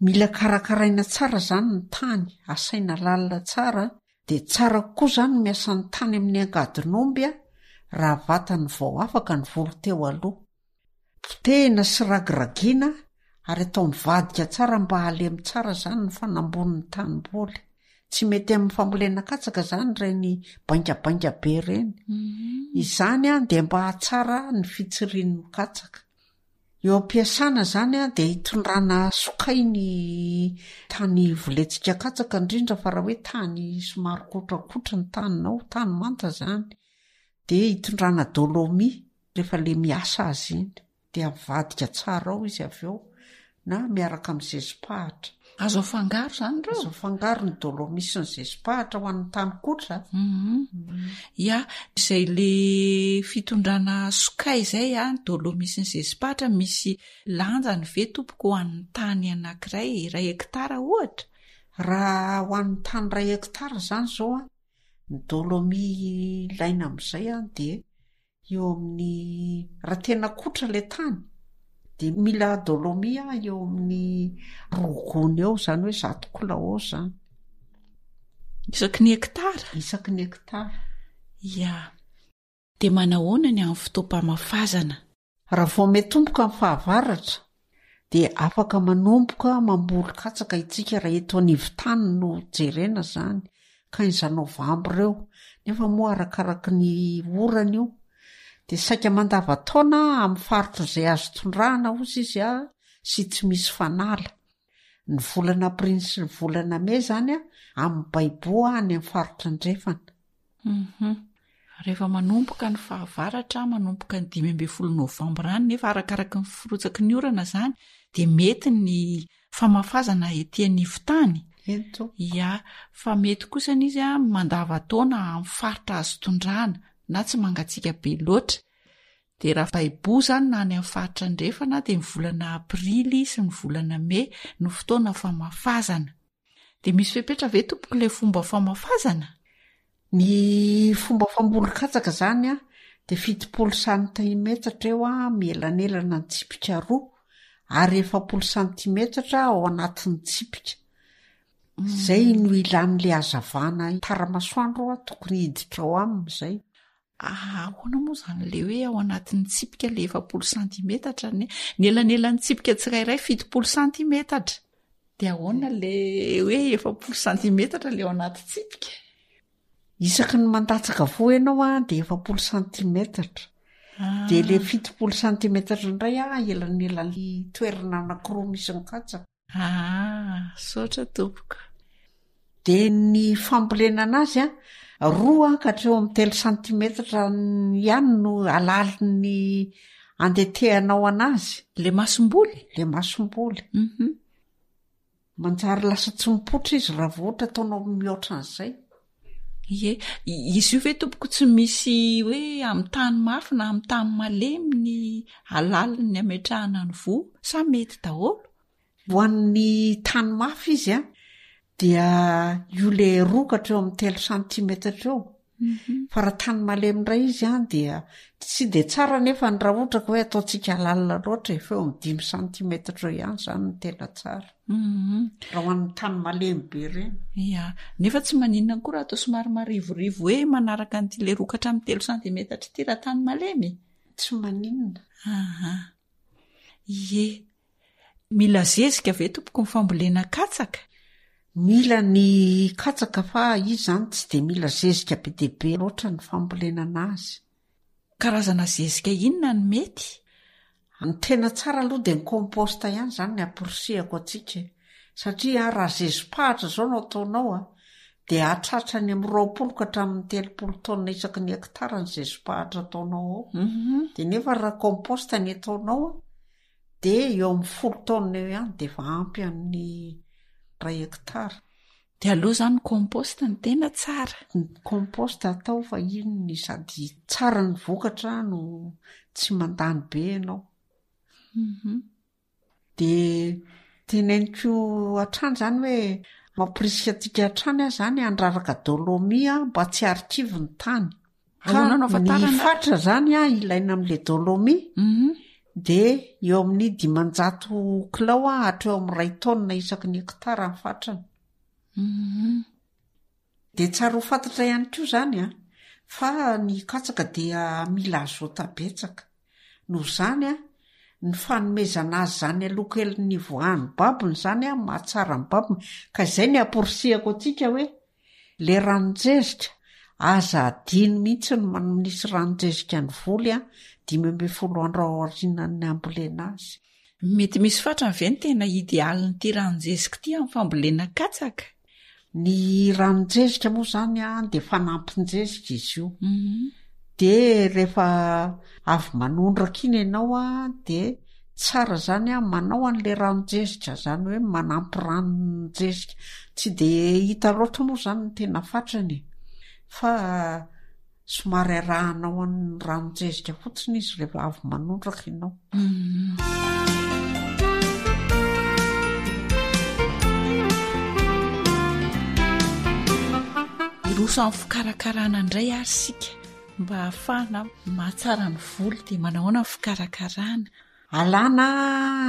Mila karakaraina tsara izany ny tany, asaina lalina tsara, dia tsara kokoa izany ny miasa ny tany amin'ny angadin'omby raha vatany vao afaka ny voly teo aloha. Potehina sy ragiragiana ary atao mivadika tsara mba halemy tsara izany ny fanambonin'ny tanimboly. Tsy mety amin'ny fambolena katsaka izany ireny baingabainga be ireny. Izany dia mba hahatsara ny fitsirian'ny katsaka. Eo am-piasana izany dia itondrana sokay ny tany volentsika katsaka indrindra fa raha hoe tany somary kotrakotra ny taninao, tany manta izany, dia itondrana dolomie rehefa le miasa azy iny, dia mivadika tsara ao izy avy eo na miaraka amin'ny zezi-pahatra. Azo afangaro izany ireo? Azo afangaro ny dolomie sy ny zezi-pahatra ho an'ny tany kotra. Mhm. Ya, izay le fitondrana sokay izay a, ny dolomie sy ny zezi-pahatra misy lanjany ve tompoko ho an'ny tany anankiray, iray hektara ohatra? Raha ho an'ny tany iray hektara izany izao a, ny dolomie ilaina amin'izay a dia eo amin'ny, raha tena kotra ilay tany dia mila dolomie eo amin'ny roa gony eo, izany hoe zato kilao izany. Isaky ny hektara? Isaky ny hektara. Ya. Dia manahoana ny amin'ny fotoam-pamafazana? Raha vao miatomboka ny fahavaratra dia afaka manomboka mamboly katsaka itsika raha eto anivon-tany no jerena izany, quinze novembre eo, nefa moa arakaraky ny orana io, dia saika mandavantaona amin'ny faritra izay azo tondrahana hozy izy a, sy tsy misy fanala. Ny volana aprily sy ny volana mey izany a, amin'ny baiboho any amin'ny faritra andrefana. Hum Rehefa manomboka ny fahavaratra, manomboka ny 15 novambra any, nefa arakaraky ny firotsaky ny orana izany, dia mety ny famafazana ety anivon-tany. Ento. Ya, fa mety kosa izy a, mandavantaona amin'ny faritra azo tondrahana na tsy mangatsiaka be loatra. Dia raha baiboho izany na any amin'ny faritra andrefana dia ny volana aprily sy ny volana mey no fotoana famafazana. Dia misy fepetra ve tompoko ilay fomba famafazana? Ny fomba famboly katsaka izany an, dia 70 santimetatra eo an, mielanelana ny tsipika roa, ary 40 santimetatra ao anatin'ny tsipika. Izay no ilan'ilay hazavana tara-masoandro an, tokony hiditra ao aminy izay. Ahoana moa izany ilay hoe ao anatin'ny tsipika ilay 40 santimetatra ny ny elanelan'ny tsipika tsirairay 70 santimetatra dia ahoana ilay hoe 40 santimetatra ilay ao anaty tsipika? Isaky ny mandatsaka voa ianao a dia 40 santimetatra ah. dia ilay 70 santimetatra indray a elanelan'ny toerana anankiroa misy ny katsaka. Ah, saotra tompoko. Dia ny fambolena anazy a, Roa ka hatreo amin'ny telo santimetatra ihany no halalin'ny andetehanao anazy. Le masomboly? Le masomboly. Mhm. Manjary lasa tsy mipoitra izy raha vao ohatra ataonao mihoatra an'izay. Ie, izy io ve tompoko tsy misy hoe amin'ny tany mafy na amin'ny tany malemy ny halalin'ny ametrahana ny voa sa mety daholo? Ho an'ny tany mafy izy an, dia io le roa ka hatreo amin'ny telo santimetatra eo. Mhm. Fa raha tany malemy indray izy an dia tsy dia tsara nefa ny raha ohatra ka hoe ataontsika lalina loatra e, fa eo amin'ny dimy santimetatra eo ihany izany no tena tsara. Mhm. Raha ho an'ny tany malemy be ireny. Ia, nefa tsy maninona koa raha atao somary marivorivo hoe manaraka an'ity le roa ka hatramin'ny telo santimetatra ity raha tany malemy? Tsy maninona. Aha. Ie. Mila zezika ve tompoko ny fambolena katsaka? Mila ny katsaka fa izy izany tsy dia mila zezika be dia be loatra ny fambolena anazy. Karazana zezika inona no mety? Ny tena tsara aloha dia ny compost ihany izany ny amporisihako antsika e. Satria raha zezi-pahatra izao no ataonao a, dia hahatratra any amin'ny 20 ka hatramin'ny 30 taonina isaky ny hectare ny zezi-pahatra ataonao ao. Dia nefa raha compost ny ataonao a, Dia eo amin'ny folo taonina eo ihany dia efa ampy an'ny iray hectare. Dia aleo izany compost no tena tsara. Ny compost atao fa iny ny sady tsara ny vokatra no tsy mandany be ianao. Mhm. Dia teneniko hatrany izany hoe mamporisika antsika hatrany aho izany handraraka dolomie mba tsy harikivy ny tany. Ka Ahoana no ny ahafantarana? fatra zany a ilaina amin'le dolomie Mhm. de eo amin'ny 500 kilao a hatreo amin'ny iray taonina isaky ny hektara ny fatrany. Mhm. De tsara ho fantatra ihany koa zany a fa ny katsaka dia mila azota betsaka. Noho izany a, ny fanomezana azy izany aloha kelin'ny hivoahan'ny babony izany a mahatsara ny babony. Ka izay ny amporisihako antsika hoe Le ranon-jezika, aza adino mihitsy ny manisy ranon-jezika ny voly an, 15 andro aorianan'ny hambolena azy. Mety misy fatrany ve ny tena idealin'ity ranon-jezika ity amin'ny fambolena katsaka? Ny ranon-jezika moa izany an dia fanampin-jezika izy io. Dia rehefa avy manondraka iny ianao an dia Tsara zany an, manao an'le ranon-jezika, zany hoe manampy ranon-jezika. Tsy de hita loatra moa zany ny tena fatrany e, fa somary arahanao an'ny ranon-jezika fotsiny izy rehefa avy manondraka ianao. Hiroso amin'ny fikarakarana indray ary isika. Mba hahafahana mahatsara ny voly dia manahoana ny fikarakarana? Alana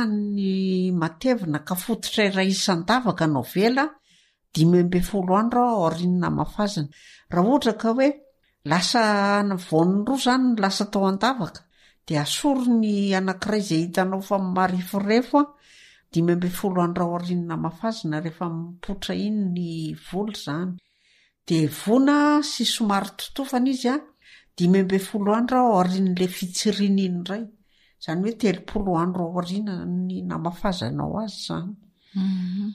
ny matevina ka fototra iray isan-davaka no avela 15 andro aorian'ny namafazana. Raha ohatra ka hoe lasa voan'ny roa izany no lasa tao an-davaka dia asory ny anankiray izay hitanao fa mariforefo 15 andro aorian'ny namafazana rehefa mipoitra iny ny voly izany. Dia voana sy somary totofana izy an, 15 andro aorian'ilay fitsiriany iny indray. Izany hoe 30 andro aorianan'ny namafazanao azy izany. Mhm.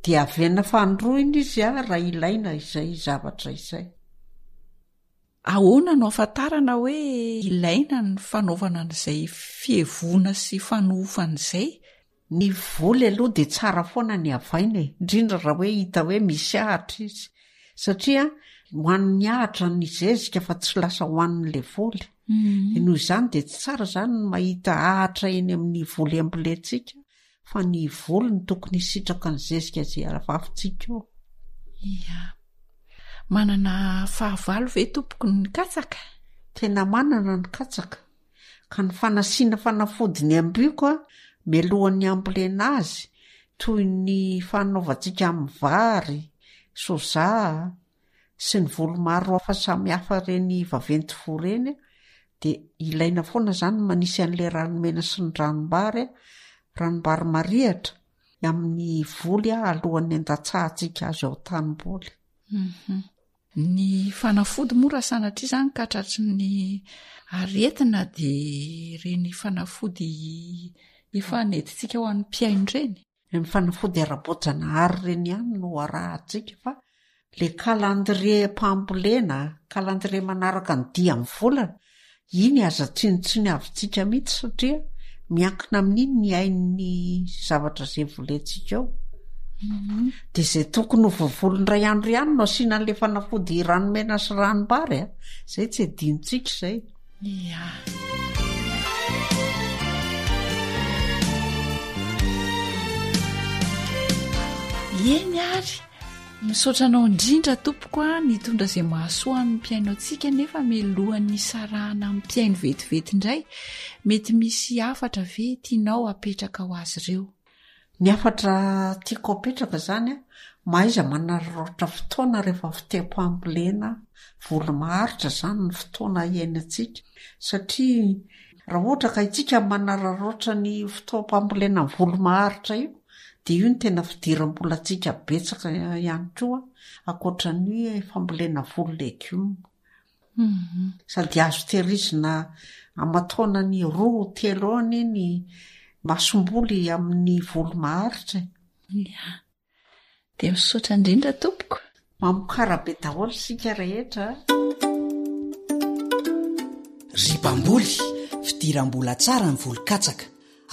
Dia averina fanindroany izy an, raha ilaina izay zavatra izay. Ahoana no ahafantarana hoe ilaina ny fanaovana an'izay fihevoana sy fanohofana izay? Ny voly aloha dia tsara foana ny havaina e, indrindra raha hoe hita hoe misy ahitra izy. Satria hohanin'ny ahitra ny zezika fa tsy lasa hohanin'ilay voly. Dia noho izany dia tsy tsara izany ny mahita ahitra eny amin'ny voly ambolentsika fa ny voly no tokony hisitraka ny zezika izay avafintsika eo. Ia. Manana fahavalo ve tompoko ny katsaka? Tena manana ny katsaka. Ka ny fanasiana fanafody ny ambioka mialohan'ny hambolena azy, toy ny fanaovantsika amin'ny vary, soja, sy ny voly maro hafa samihafa ireny vaventy voa ireny, dia ilaina foana izany ny manisy an'ilay ranomena sy ny ranombary, ranombary marihitra, amin'ny voly alohan'ny handatsahantsika azy ao an-tanimboly. Ny fanafody moa raha sanatria izany ka tratry ny aretina dia ireny fanafody efa nentintsika ho an'ny mpihaino ireny. Ny fanafody ara-boajanahary ireny ihany no arahantsika fa. Le calendrier mpambolena, calendrier manaraka ny dian'ny volana, iny aza tsinontsiniavintsika mihitsy satria miankina amin'iny ny ain'ny zavatra izay volentsika ao. Dia izay tokony ho voavoly indray andro ihany no asiana an'ilay fanafody ranomena sy ranombary a! Izay tsy adinontsika izay. Ia. Eny ary, misaotra anao indrindra tompoko a nitondra izay mahasoa amin'ny mpihaino antsika nefa milohan'ny hisarahana amin'ny mpihaino vetivety indray, mety misy hafatra ve tianao hapetraka ho azy ireo? Ny hafatra tiako apetraka izany an, mahaiza manararaotra fotoana rehefa fotoam-pambolena voly maharitra izany ny fotoana iainantsika satria raha ohatra ka isika manararaotra ny fotoam-pambolena voly maharitra io dia io no tena fidiram-bolantsika betsaka ihany koa ankoatra ny hoe fambolena voly legioma. Sady azo tehirizina aman-taonany roa, telo eo anie ny masomboly amin'ny voly maharitra e. Ya. Dia misaotra indrindra tompoko. Mamokara be daholo isika rehetra a. Ry mpamboly, fidiram-bola tsara ny voly katsaka.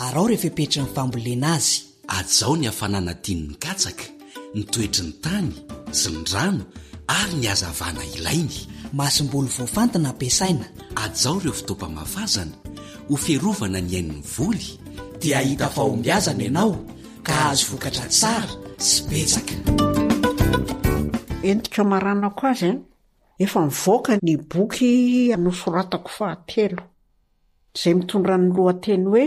Araho ireo fepetry ny fambolena azy. Hajao ny hafanana tian'ny katsaka, ny toetry ny tany sy ny rano ary ny hazavana ilainy. Masomboly voafantina ampiasaina. Hajao ireo fotoam-pamafazana ho fiarovana ny ain'ny voly. Dia hahita fahombiazana ianao ka hahazo vokatra tsara sy betsaka. Entiko hamaranako azy an, efa nivoaka ny boky nosoratako fahatelo. izay mitondra ny lohateny hoe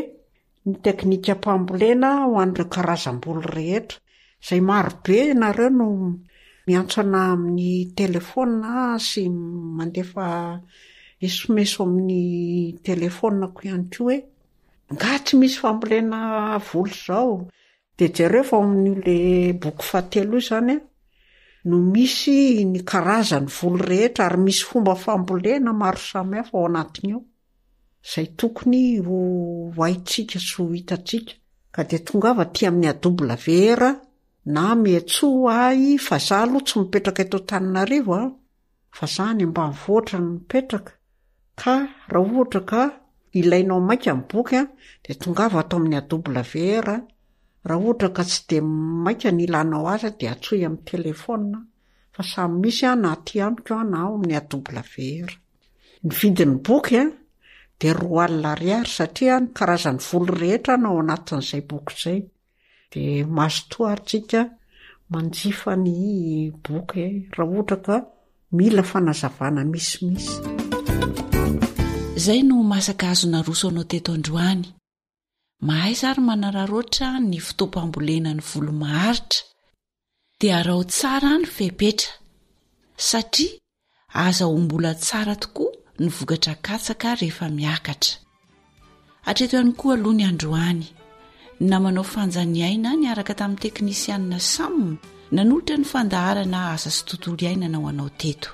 Ny teknikam-pambolena ho an'ireo karazam-boly rehetra, izay marobe ianareo no miantso anà amin'ny telefaonina sy mandefa esomeso amin'ny telefaoninako ihany koa hoe angaha tsy misy fambolena voly izao? Dia jereo fa ao amin'io le boky fahatelo io izany an, no misy ny karazan'ny voly rehetra ary misy fomba fambolena maro samihafa ao anatiny ao, izay tokony ho haintsika sy ho hitantsika. Ka dia tongava aty amin'ny AWR na miantsoa ahy fa za aloha tsy mipetraka eto Antananarivo an, fa za any ambanivohitra no mipetraka, ka raha ohatra ka ilainao maika ny boky an, dia tongava ato amin'ny AWR, raha ohatra ka tsy dia maika ny ilanao azy dia antsoy amin'ny telefaonina fa samy misy an na aty amiko an na ao amin'ny AWR. Ny vidin'ny boky an dia 20 ariary satria ny karazan'ny voly rehetra no ao anatin'izay boky izay. Dia mazotoa ary tsika manjifa ny boky raha ohatra ka mila fanazavana misimisy. Izay no masaka azo naroso anao teto androany. Mahaiza ary manararaotra ny fotoam-pambolena ny voly maharitra. Dia araho tsara ny fepetra. Satria azahoam-bola tsara tokoa ny vokatra katsaka rehefa miakatra. Hatreto ihany koa aloha ny androany. Ny namanao Fanja Niaina niaraka tamin'ny teknisianina Sam nanolotra ny fandaharana asa sy tontolo iainana ho anao teto.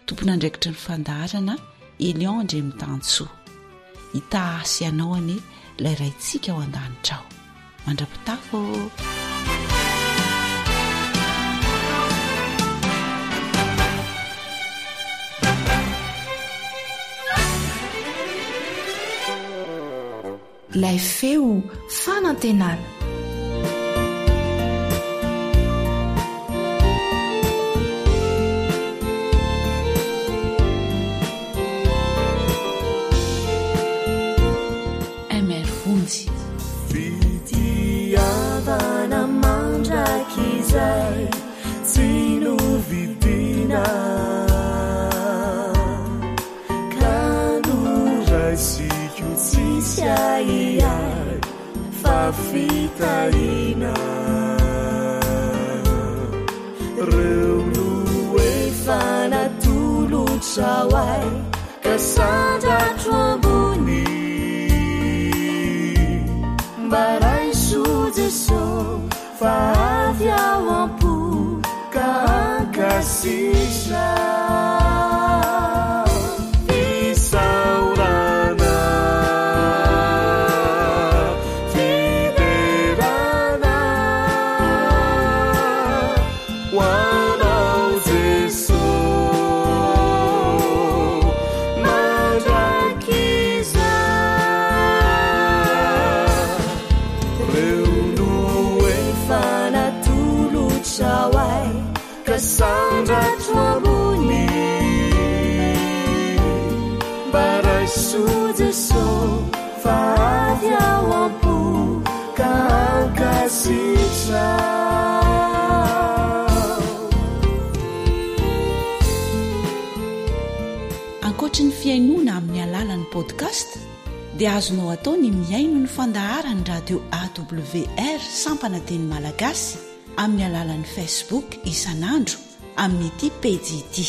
Tompon'andraikitry ny fandaharana Elion Andriamitansoa. Hitaha sy anao anie ilay Raintsika ao an-danitra ao. Mandra-pitafo ô! Ilay feo fanantenana. MR Vonjy. Fitiavana mandrakizay tsy novidina ka noraisiko tsisy ahiahy fa fitahiana reo no efa natolotrao ahy Ka sandratro ambony Mba raiso Jeso fa avy ao am-po Ka ankasitraho Fisaorana Fiderana Ho anao. Ankoatry ny fihainoana amin'ny alalan'ny podcast dia azonao atao ny mihaino ny fandaharan'ny radio AWR sampana teny malagasy amin'ny alalan'ny Facebook isan'andro amin'ity pejy ity.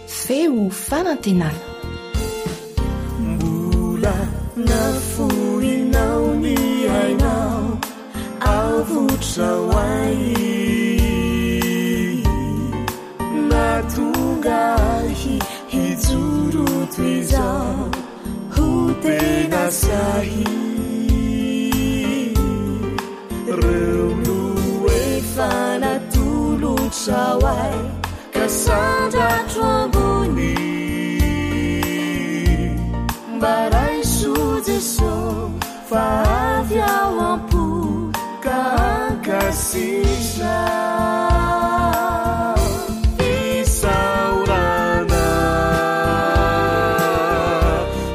Feo fanantenana. Mbola nafoinao ny ainao avotra ho ahy Nahatonga ahy hijoro toy izao ho tena sahy Reo no efa natolotrao ahy ka sandratro ambony Mba raiso Jeso fa avy ao am-po ka ankasitraho Fisaorana,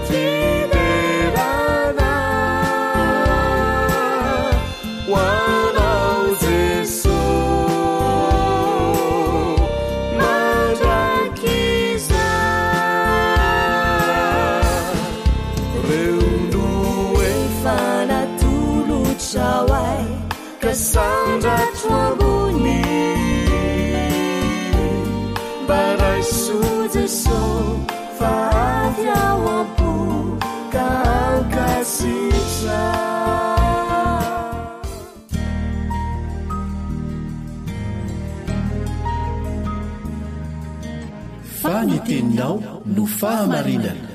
fiderana ho anao Jeso mandrakizay. Reo no efa natolotrao ahy ka sandratro ambony Mba raiso Jeso fa avy ao am-po ka ankasitraho. Fa ny teninao no fahamarinana.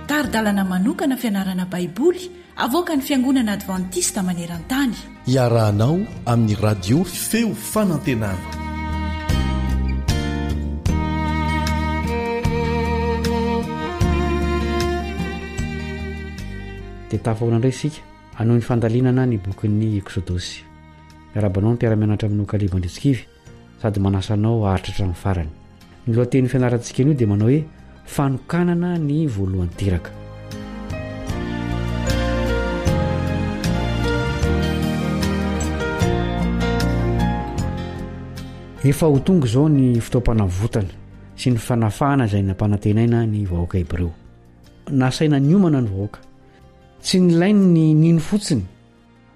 Tari-dalana manokana fianarana Baiboly avoakan'ny Fiangonana Advantista maneran-tany. Iarahanao amin'ny Radio Feo Fanantenana. Dia tafahoana indray isika hanohy ny fandalinana ny bokin'ny Eksodosy. Miarahaba anao ny mpiara-mianatra aminao Kaleba Andritsikivy sady manasa anao haharitra hatramin'ny farany. Ny lohatenin'ny fianarantsika anio dia manao hoe fanokanana ny voalohan-teraka. Efa ho tonga izao ny fotoam-panavotana sy ny fanafahana izay nampanantenaina ny vahoaka hebreo. Nasaina niomana ny vahoaka. Tsy nilainy ny nino fotsiny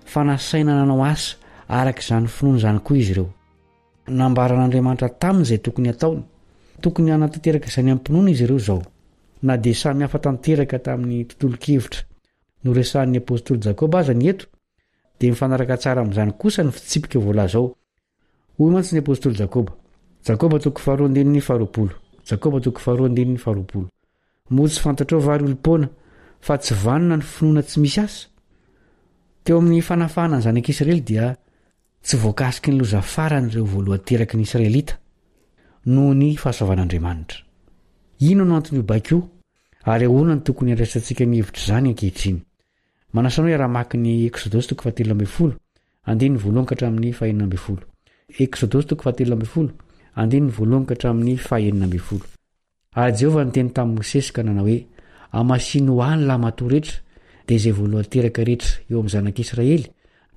fa nasaina nanao asa araka izany finoana izany koa izy ireo. Nambaran'Andriamanitra taminy izay tokony hataony. Tokony hanatanteraka izany amim-pinoana izy ireo izao. Na dia samy hafa tanteraka tamin'ny tontolon-kevitra noresahin'ny apostoly Jakoba aza ny eto, dia mifanaraka tsara amin'izany kosa ny fitsipika voalaza ao. Hoy mantsy ny apostoly Jakoba, Jakoba toko faharoa andininy faharoapolo, Jakoba toko faharoa andininy faharoapolo, Moa tsy fantatrao va ry olom-poana fa tsy vanona ny finoana tsy misy asa? Teo amin'ny fanafahana ny zanak'Israely dia tsy voakasiky ny loza farany ireo voalohan-teraky ny Israelita, noho ny fahasoavan'Andriamanitra. Inona no anton'io baiko io, ary ahoana no tokony handraisantsika ny hevitr'izany ankehitriny? Manasa anao hiara-mamaky ny Eksodosy toko fahatelo ambin'ny folo, andininy voalohany ka hatramin'ny fahenina ambin'ny folo. Eksodosy toko fahatelo ambin'ny folo, andininy voalohany ka hatramin'ny fahenina ambin'ny folo. Ary Jehovah niteny tamin'i Mosesy ka nanao hoe, Amasino ho ahy ny lahimatoa rehetra, dia izay voalohan-teraka rehetra eo amin'ny zanak'Israely,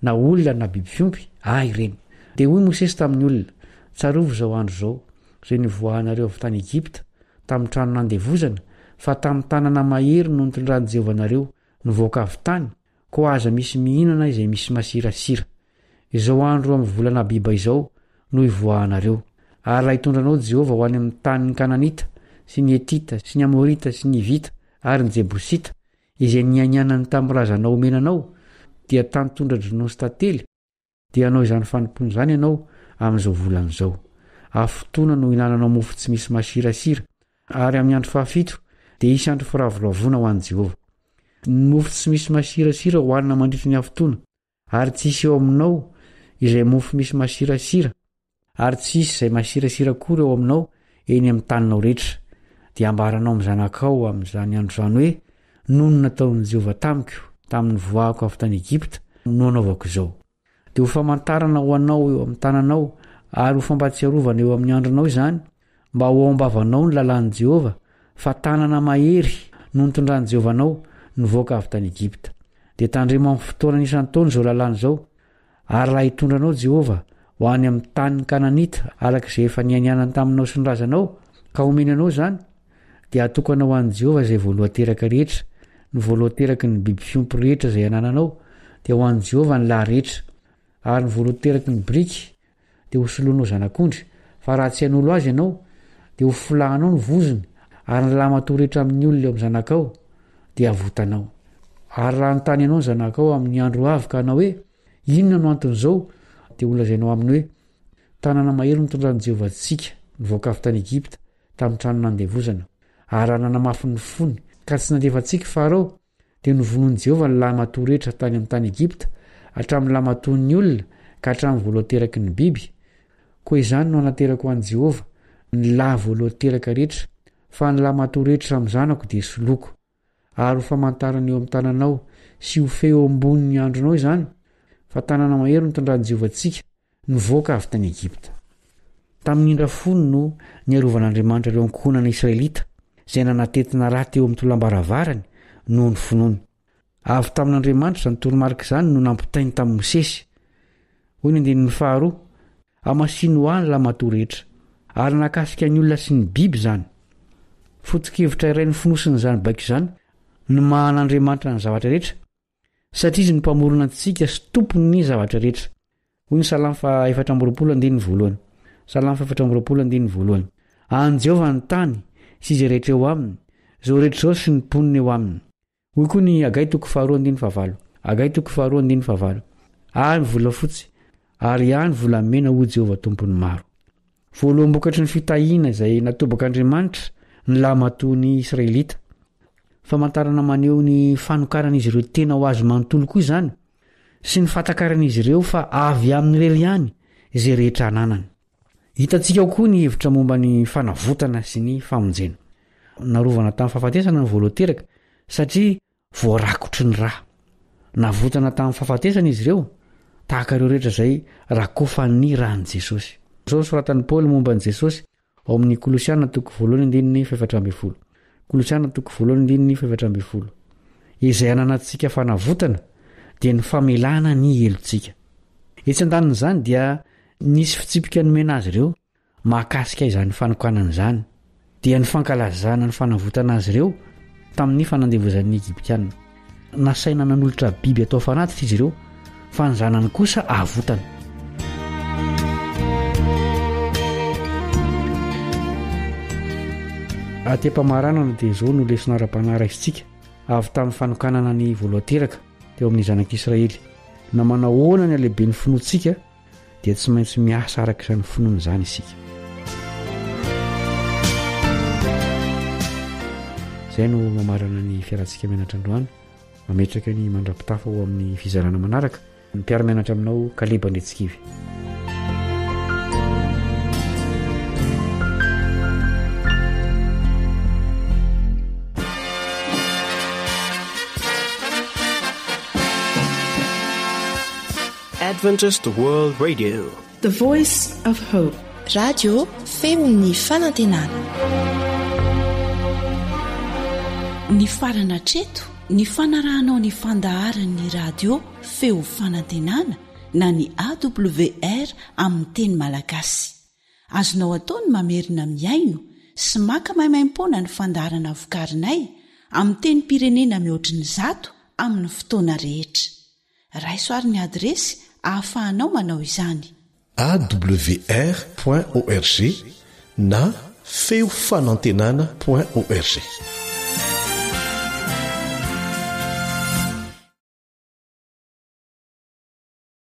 na olona na biby fiompy, ahy ireny. Dia hoy Mosesy tamin'ny olona, Tsarovy izao andro izao, izay nivoahanareo avy tany Egypta, tamin'ny trano nandevozana, fa tamin'ny tanana mahery no nitondran'i Jehovah anareo nivoaka avy tany, Koa aza misy mihinana izay misy masirasira. Izao andro amin'ny volana Abiba izao no hivoahanareo. Ary raha hitondra anao Jehovah ho any amin'ny tanin'ny Kananita, sy ny Hetita, sy ny Amorita, sy ny Hivita, ary ny Jebosita, izay nianianany tamin'ny razanao homena anao, dia tany tondra-dronono sy tantely, Dia hanao izany fanompoana izany ianao amin'izao volana izao. Hafitoana no hihinananao mofo tsy misy masirasira, ary amin'ny andro fahafito dia hisy andro firavoravoana ho an'i Jehovah. Ny mofo tsy misy masirasira hohanina mandritra ny hafitoana, ary tsy hisy eo aminao izay mofo misy masirasira, ary tsy hisy izay masirasira akory ao aminao eny amin'ny taninao rehetra. Dia hambaranao amin'ny zanakao amin'izany andro izany hoe, Noho ny nataon'i Jehovah tamiko, tamin'ny nivoahako avy tany Egypta, no anaovako izao. Dia ho famantarana ho anao eo amin'ny tananao, ary ho fampahatsiarovana eo amin'ny andronao izany, mba ho ao am-bavanao ny lalàn'i Jehovah, fa tanana mahery no nitondran'i Jehovah anao nivoaka avy tany Egypta. Dia tandremo amin'ny fotoanany isan-taona izao lalàna izao, Ary raha hitondra anao Jehovah ho any amin'ny tanin'ny Kananita, araka izay efa nianianany taminao sy ny razanao, Ka homeny anao izany, dia hatokana ho an'i Jehovah izay voalohan-teraka rehetra, ny voalohan-teraky ny biby fiompy rehetra izay anananao, dia ho an'i Jehovah ny lahy rehetra. Ary ny voalohan-teraky ny biriky, dia hosoloinao zanak'ondry, fa raha tsy hanolo azy ianao, dia hofolahanao ny vozony, ary ny lahimatoa rehetra amin'ny olona eo amin'ny zanakao, dia havotanao. Ary raha hanontany anao ny zanakao amin'ny andro ho avy ka hanao hoe, Inona no anton'izao? Dia holazainao aminy hoe, Tanana mahery nitondran'i Jehovah antsika nivoaka avy tany Egypta, tamin'ny trano nandevozana. Ary raha nanamafy ny fony, ka tsy nandefa antsika Farao, dia novonoin'i Jehovah ny lahimatoa rehetra tany amin'ny tany Egypta, hatramin'ny lahimatoan'ny olona ka hatramin'ny voalohan-teraky ny biby. Koa izany no hanaterako ho an'i Jehovah ny lahy voalohan-teraka rehetra, fa ny lahimatoa rehetra amin'ny zanako dia soloiko. Ary ho famantarana eo amin'ny tananao sy ho fehy eo ambonin'ny andronao izany, fa tanana mahery nitondran'i Jehovah antsika nivoaka avy tany Egypta. Tamin'ny indra fony no niarovan'Andriamanitra ireo ankohonana israelita izay nanatentina ra teo amin'ny tolam-baravarany noho ny finoany. Avy tamin'Andriamanitra izany toromarika izany no nampitainy tamin'i Mosesy. Hoy ny andininy faharoa, Hamasino ho ahy ny lahimatoa rehetra. Ary nahakasika ny olona sy ny biby izany. Foto-kevitra iray nofonosin'izany baiko izany ny maha an'Andriamanitra ny zavatra rehetra, satria izy no Mpamorona antsika sy Tompon'ny zavatra rehetra. Hoy ny Salamo faha 24 andininy voalohany. Salamo faha 24 andininy voalohany. An'i Jehovah ny tany sy izay rehetra eo aminy, izao rehetra izao sy ny mponina eo aminy. Hoy koa ny Hagay toko faharoa andininy fahavalo. Hagay toko faharoa andininy fahavalo. Ahy ny volafotsy, ary ahy ny volamena, hoy Jehovah Tompon'ny maro. Voaloham-bokatry ny fitahiana izay natobak'Andriamanitra ny lahimatoan'ny Israelita. Famantarana maneho ny fanokaran'izy ireo tena ho azy manontolo koa izany, sy ny fahatakaran'izy ireo fa avy aminy irery ihany izay rehetra ananany. Hitantsika ao koa ny hevitra momba ny fanavotana sy ny famonjena. Narovana tamin'ny fahafatesana ny voalohan-teraka satria voarakotry ny ra. Navotana tamin'ny fahafatesana izy ireo, tahaka ireo rehetra izay rakofan'ny ran'i Jesosy. Izao no soratan'i Paoly momba an'i Jesosy ao amin'ny Kolosiana toko voalohany andininy fahefatra ambin'ny folo. Kolosiana toko voalohany andininy fahefatra ambin'ny folo. Izay ananantsika fanavotana dia ny famelana ny helotsika. Etsy andanin'izany dia nisy fitsipika nomena azy ireo Mahakasika izany fanokanana izany, dia ny fankalazana ny fanavotana azy ireo tamin'ny fanandevozan'ny Egyptiana. Nasaina nanolotra biby atao fanatitra izy ireo, fa ny zanany kosa avotana. Aty am-pamaranana dia izao no lesona ara-panahy raisintsika avy tamin'ny fanokanana ny voalohan-teraka teo amin'ny zanak'Israely. Na manao ahoana ny halehiben'ny finoantsika, dia tsy maintsy miasa araka izany finoana izany isika. Izay no mamarana ny fiarantsika mianatra androany. Mametraka ny mandra-pitafa ho amin'ny fizarana manaraka. Ny mpiara-mianatra aminao Kaleba Andriantsikivy. Adventist World Radio. The Voice of Hope. Radio feon'ny fanantenana. Nifarana hatreto ny fanarahanao ny fandaharan'ny radio feo fanantenana na ny AWR amin'ny teny malagasy. Azonao atao ny mamerina mihaino sy maka maimaimpoana ny fandaharana vokarinay amin'ny tenim-pirenena mihoatry ny zato amin'ny fotoana rehetra. Raiso ary ny adiresy ahafahanao manao izany. Awr point org na feo fanantenana point org.